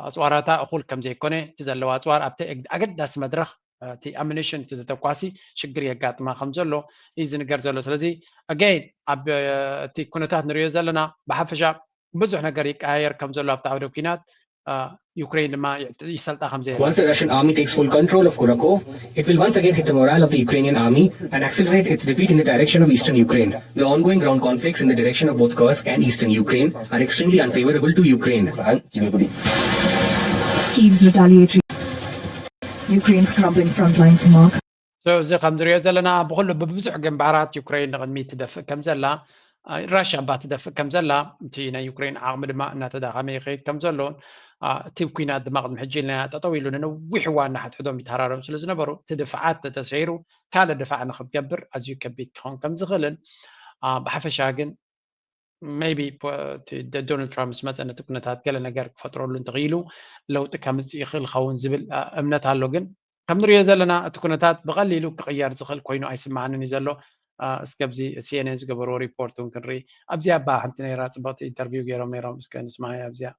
ኣፅዋራታ እኹል ከም ዘይኮነ እቲ ዘለዎ ኣፅዋር ኣብቲ ኣገዳሲ መድረኽ እቲ ኣሚኒሽን እቲ ተተኳሲ ሽግር የጋጥማ ከም ዘሎ እዩ ዝንገር ዘሎ። ስለዚ ኣገይን ኣብ እቲ ኩነታት ንሪኦ ዘለና ብሓፈሻ ብዙሕ ነገር ይቀያየር ከም ዘሎ ኣብቲ ዓውደ ኲናት ዩክሬን ድማ ይሰልጣ ከም ዘይ Once the Russian army takes full control of Kurakov, it will once again hit the morale of the Ukrainian army and accelerate its defeat in the direction of eastern Ukraine. The ongoing ground conflicts in the direction of both Kursk and eastern Ukraine are extremely unfavorable to Ukraine. Kyiv's retaliatory. Ukraine's crumbling front lines mark. እዚ ከም ንሪኦ ዘለና ብኩሉ ብብዙሕ ግንባራት ዩክሬን ንቕድሚት ትደፍእ ከም ዘላ ራሽያ እባ ትደፍእ ከም ዘላ እቲ ናይ ዩክሬን ዓቕሚ ድማ እናተዳኸመ ይኸይድ ከም ዘሎን እቲ ኩናት ድማ ቅድሚ ሕጂ ኢልና ጠጠው ኢሉ ንነዊሕ እዋን ናሕድሕዶም ይተሃራረሙ ስለ ዝነበሩ እቲ ድፍዓት ተተሰይሩ ካልእ ድፋዕ ንክትገብር ኣዝዩ ከቢድ ክኸውን ከም ዝኽእልን ብሓፈሻ ግን maybe ዶናልድ ትራምፕ ምስ መፀ ነቲ ኩነታት ገለ ነገር ክፈጥረሉ እንተኽኢሉ ለውጢ ከምፅእ ይኽእል ኸውን ዝብል እምነት ኣሎ። ግን ከም ንሪኦ ዘለና እቲ ኩነታት ብቐሊሉ ክቕየር ዝኽእል ኮይኑ ኣይስማዓንን እዩ ዘሎ። እስከ ኣብዚ ሲኤንኤን ዝገበርዎ ሪፖርት እውን ክንርኢ። ኣብዚኣ እባ ሓንቲ ነይራ ፅብቕቲ ኢንተርቪው ገይሮም ነይሮም። እስከ ንስማዓያ ኣብዚኣ።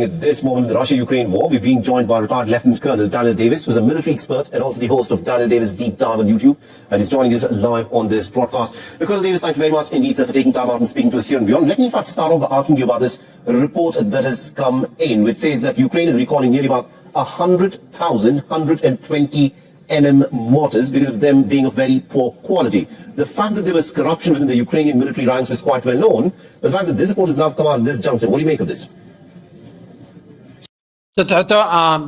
At this moment in the Russia-Ukraine war, we're being joined by retired Lieutenant Colonel Daniel Davis, who's a military expert and also the host of Daniel Davis Deep Dive on YouTube, and he's joining us live on this broadcast. Colonel Davis, thank you very much indeed, sir, for taking time out and speaking to us here and beyond. Let me, in fact, start off by asking you about this report that has come in, which says that Ukraine is recalling nearly about a hundred thousand, hundred and twenty M M mortars because of them being of very poor quality. The fact that there was corruption within the Ukrainian military ranks was quite well known, but the fact that this report has now come out at this juncture, what do you make of this? ትትሕቶ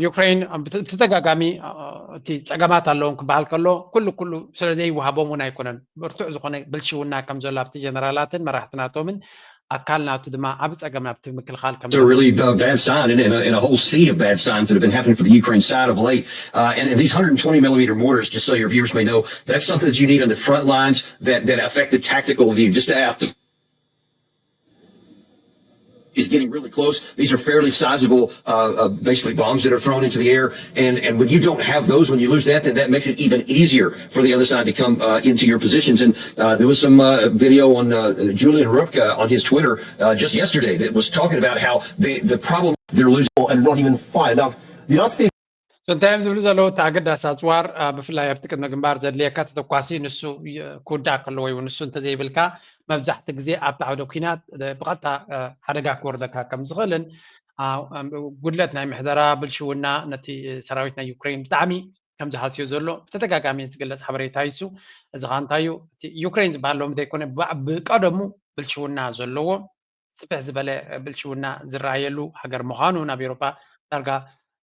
ዩክሬን ብተደጋጋሚ እቲ ፀገማት ኣለዎም ክበሃል ከሎ ኩሉ ኩሉ ስለ ዘይወሃቦም እውን ኣይኮነን ብርቱዕ ዝኾነ ብልሽውና ከም ዘሎ ኣብቲ ጀነራላትን መራሕትናቶምን ኣካል ናቱ ድማ ዓብ ፀገም ናብቲ ምክልኻል ከም It's a really uh, bad sign and, and, a, and a whole sea of bad signs that have been happening for the Ukraine side of late. Uh, and, and these one hundred twenty millimeter mortars, just so your viewers may know, that's something that you need on the front lines that, that affect the tactical view. Just to have to is getting really close. These are fairly sizable, uh, uh, basically bombs that are thrown into the air. And, and when you don't have those, when you lose that, then that makes it even easier for the other side to come uh, into your positions. And uh, there was some uh, video on uh, Julian Ripka on his Twitter uh, just yesterday that was talking about how the, the problem they're losing. And not even fire. Now, the United States. እንታይ እዮም ዝብሉ ዘለዉ? እቲ ኣገዳሲ ኣፅዋር ብፍላይ ኣብቲ ቅድመ ግንባር ዘድልየካ ተተኳሲ ንሱ ክውዳእ ከሎ ወይ ንሱ እንተዘይብልካ፣ መብዛሕቲ ግዜ ኣብቲ ዓውደ ኩናት ብቐጥታ ሓደጋ ክወርደካ ከም ዝኽእልን፣ ጉድለት ናይ ምሕደራ፣ ብልሽውና ነቲ ሰራዊት ናይ ዩክሬን ብጣዕሚ ከም ዝሃስዮ ዘሎ ብተደጋጋሚ ዝግለጽ ሓበሬታ እዩ። እዚ ከዓ እንታይ እዩ? እቲ ዩክሬን ዝበሃል ሎሚ ዘይኮነ፣ ብቀደሙ ብልሽውና ዘለዎ፣ ስፍሕ ዝበለ ብልሽውና ዝረኣየሉ ሃገር ምዃኑ፣ ናብ ኤውሮጳ ዳርጋ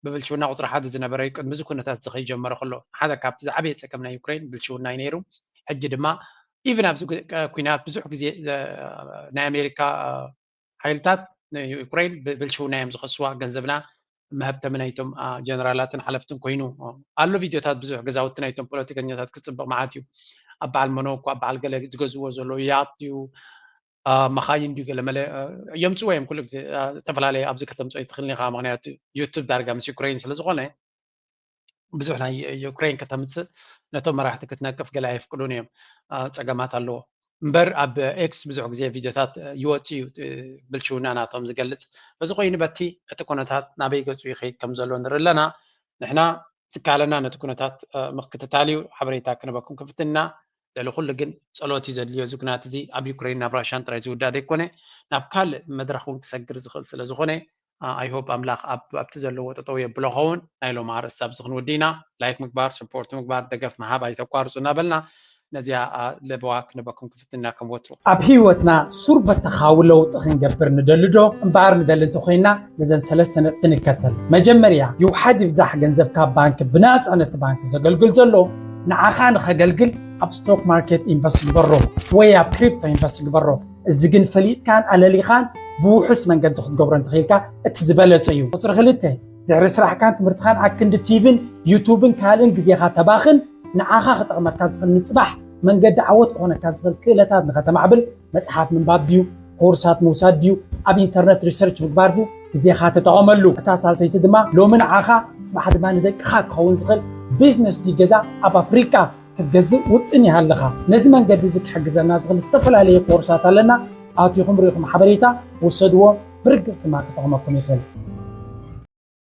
ብብልሽውና ቁፅሪ ሓደ ዝነበረ እዩ። ቅድሚ እዚ ኩነታት እዚ ከይጀመረ ከሎ፣ ሓደ ካብቲ ዝዓበየ ፀገም ናይ ዩክሬን ብልሽውና እዩ ነይሩ። ሕጂ ድማ ኢቭን ኣብዚ ኩናት ብዙሕ ግዜ ናይ ኣሜሪካ ሓይልታት ንዩክሬን ብብልሽውና እዮም ዝኸስዋ፣ ገንዘብና መሀብተሚ ናይቶም ጀነራላትን ሓለፍትን ኮይኑ ኣሎ። ቪድዮታት ብዙሕ፣ ገዛውቲ ናይቶም ፖለቲከኛታት ክፅብቕ መዓት እዩ። ኣብ በዓል ሞኖኮ፣ ኣብ በዓል ገለ ዝገዝዎ ዘሎ ያት እዩ፣ መኻይን ድዩ ገለ መለ የምፅዎ እዮም ኩሉ ግዜ። ዝተፈላለየ ኣብዚ ከተምፅኦ ይትኽእል ኢኻ፣ ምክንያቱ ዩቱብ ዳርጋ ምስ ዩክሬን ስለዝኾነ ብዙሕ ናይ ዩክሬን ከተምፅእ ነቶም መራሕቲ ክትነቅፍ ገለ ኣየፍቅዱን እዮም። ፀገማት ኣለዎ እምበር ኣብ ኤክስ ብዙሕ ግዜ ቪድዮታት ይወፅ እዩ፣ ብልሽውና ናቶም ዝገልፅ። በዚ ኮይኑ በቲ እቲ ኩነታት ናበይ ገፁ ይኸይድ ከም ዘሎ ንርኢ ኣለና። ንሕና ዝከኣለና ነቲ ኩነታት ምክትታል እዩ። ሓበሬታ ክንበኩም ክፍትና። ልዕሊ ኩሉ ግን ጸሎት እዩ ዘድልዮ። እዚ ኩናት እዚ ኣብ ዩክሬን ናብ ራሽያን ጥራይ ዝውዳእ ዘይኮነ ናብ ካልእ መድረኽ እውን ክሰግር ዝኽእል ስለ ዝኾነ፣ ኣይሆፕ ኣምላኽ ኣብቲ ዘለዎ ጠጠው የብሎ ኸውን። ናይ ሎም ኣርእስቲ ኣብዚ ክንውዲ ኢና። ላይክ ምግባር፣ ሰፖርት ምግባር፣ ደገፍ ምሃብ ኣይተቋርፁ እናበልና ነዚኣ ለበዋ ክንበኩም ክፍትና ከም ወትሩ። ኣብ ህይወትና ሱር በተኻዊ ለውጢ ክንገብር ንደሊ ዶ? እምበኣር ንደሊ እንተኮይና ነዘን ሰለስተ ነጥቢ ንከተል። መጀመርያ ይውሓድ ይብዛሕ ገንዘብ ካብ ባንክ ብናፃ ነቲ ባንክ ዘገልግል ዘሎ ንዓኻ ንኸገልግል ኣብ ስቶክ ማርኬት ኢንቨስት ግበሮ ወይ ኣብ ክሪፕቶ ኢንቨስት ግበሮ። እዚ ግን ፈሊጥካን ኣለሊኻን ብውሑስ መንገዲ ክትገብሮ እንተኽኢልካ እቲ ዝበለጸ እዩ። ቁፅሪ ክልተ፣ ድሕሪ ስራሕካን ትምህርትኻን ኣብ ክንዲ ቲቪን ዩቱብን ካልእን ግዜኻ ተባኽን። ንዓኻ ክጠቕመካ ዝኽእል ንፅባሕ መንገዲ ዓወት ክኾነካ ዝኽእል ክእለታት ንኸተማዕብል መፅሓፍ ምንባብ ድዩ፣ ኮርሳት ምውሳድ ድዩ፣ ኣብ ኢንተርነት ሪሰርች ምግባር ድዩ፣ ግዜኻ ተጠቐመሉ። እታ ሳልሰይቲ ድማ ሎሚ ንዓኻ ፅባሕ ድማ ንደቅኻ ክኸውን ዝኽእል ቢዝነስ ድዩ ገዛ ኣብ ኣፍሪቃ ክትገዝእ ውጥን ይሃለኻ። ነዚ መንገዲ እዚ ክሕግዘና ዝኽእል ዝተፈላለየ ኮርሳት ኣለና። ኣቲኹም ርኢኹም ሓበሬታ ውሰድዎ፣ ብርግፅ ድማ ክጠቕመኩም ይኽእል።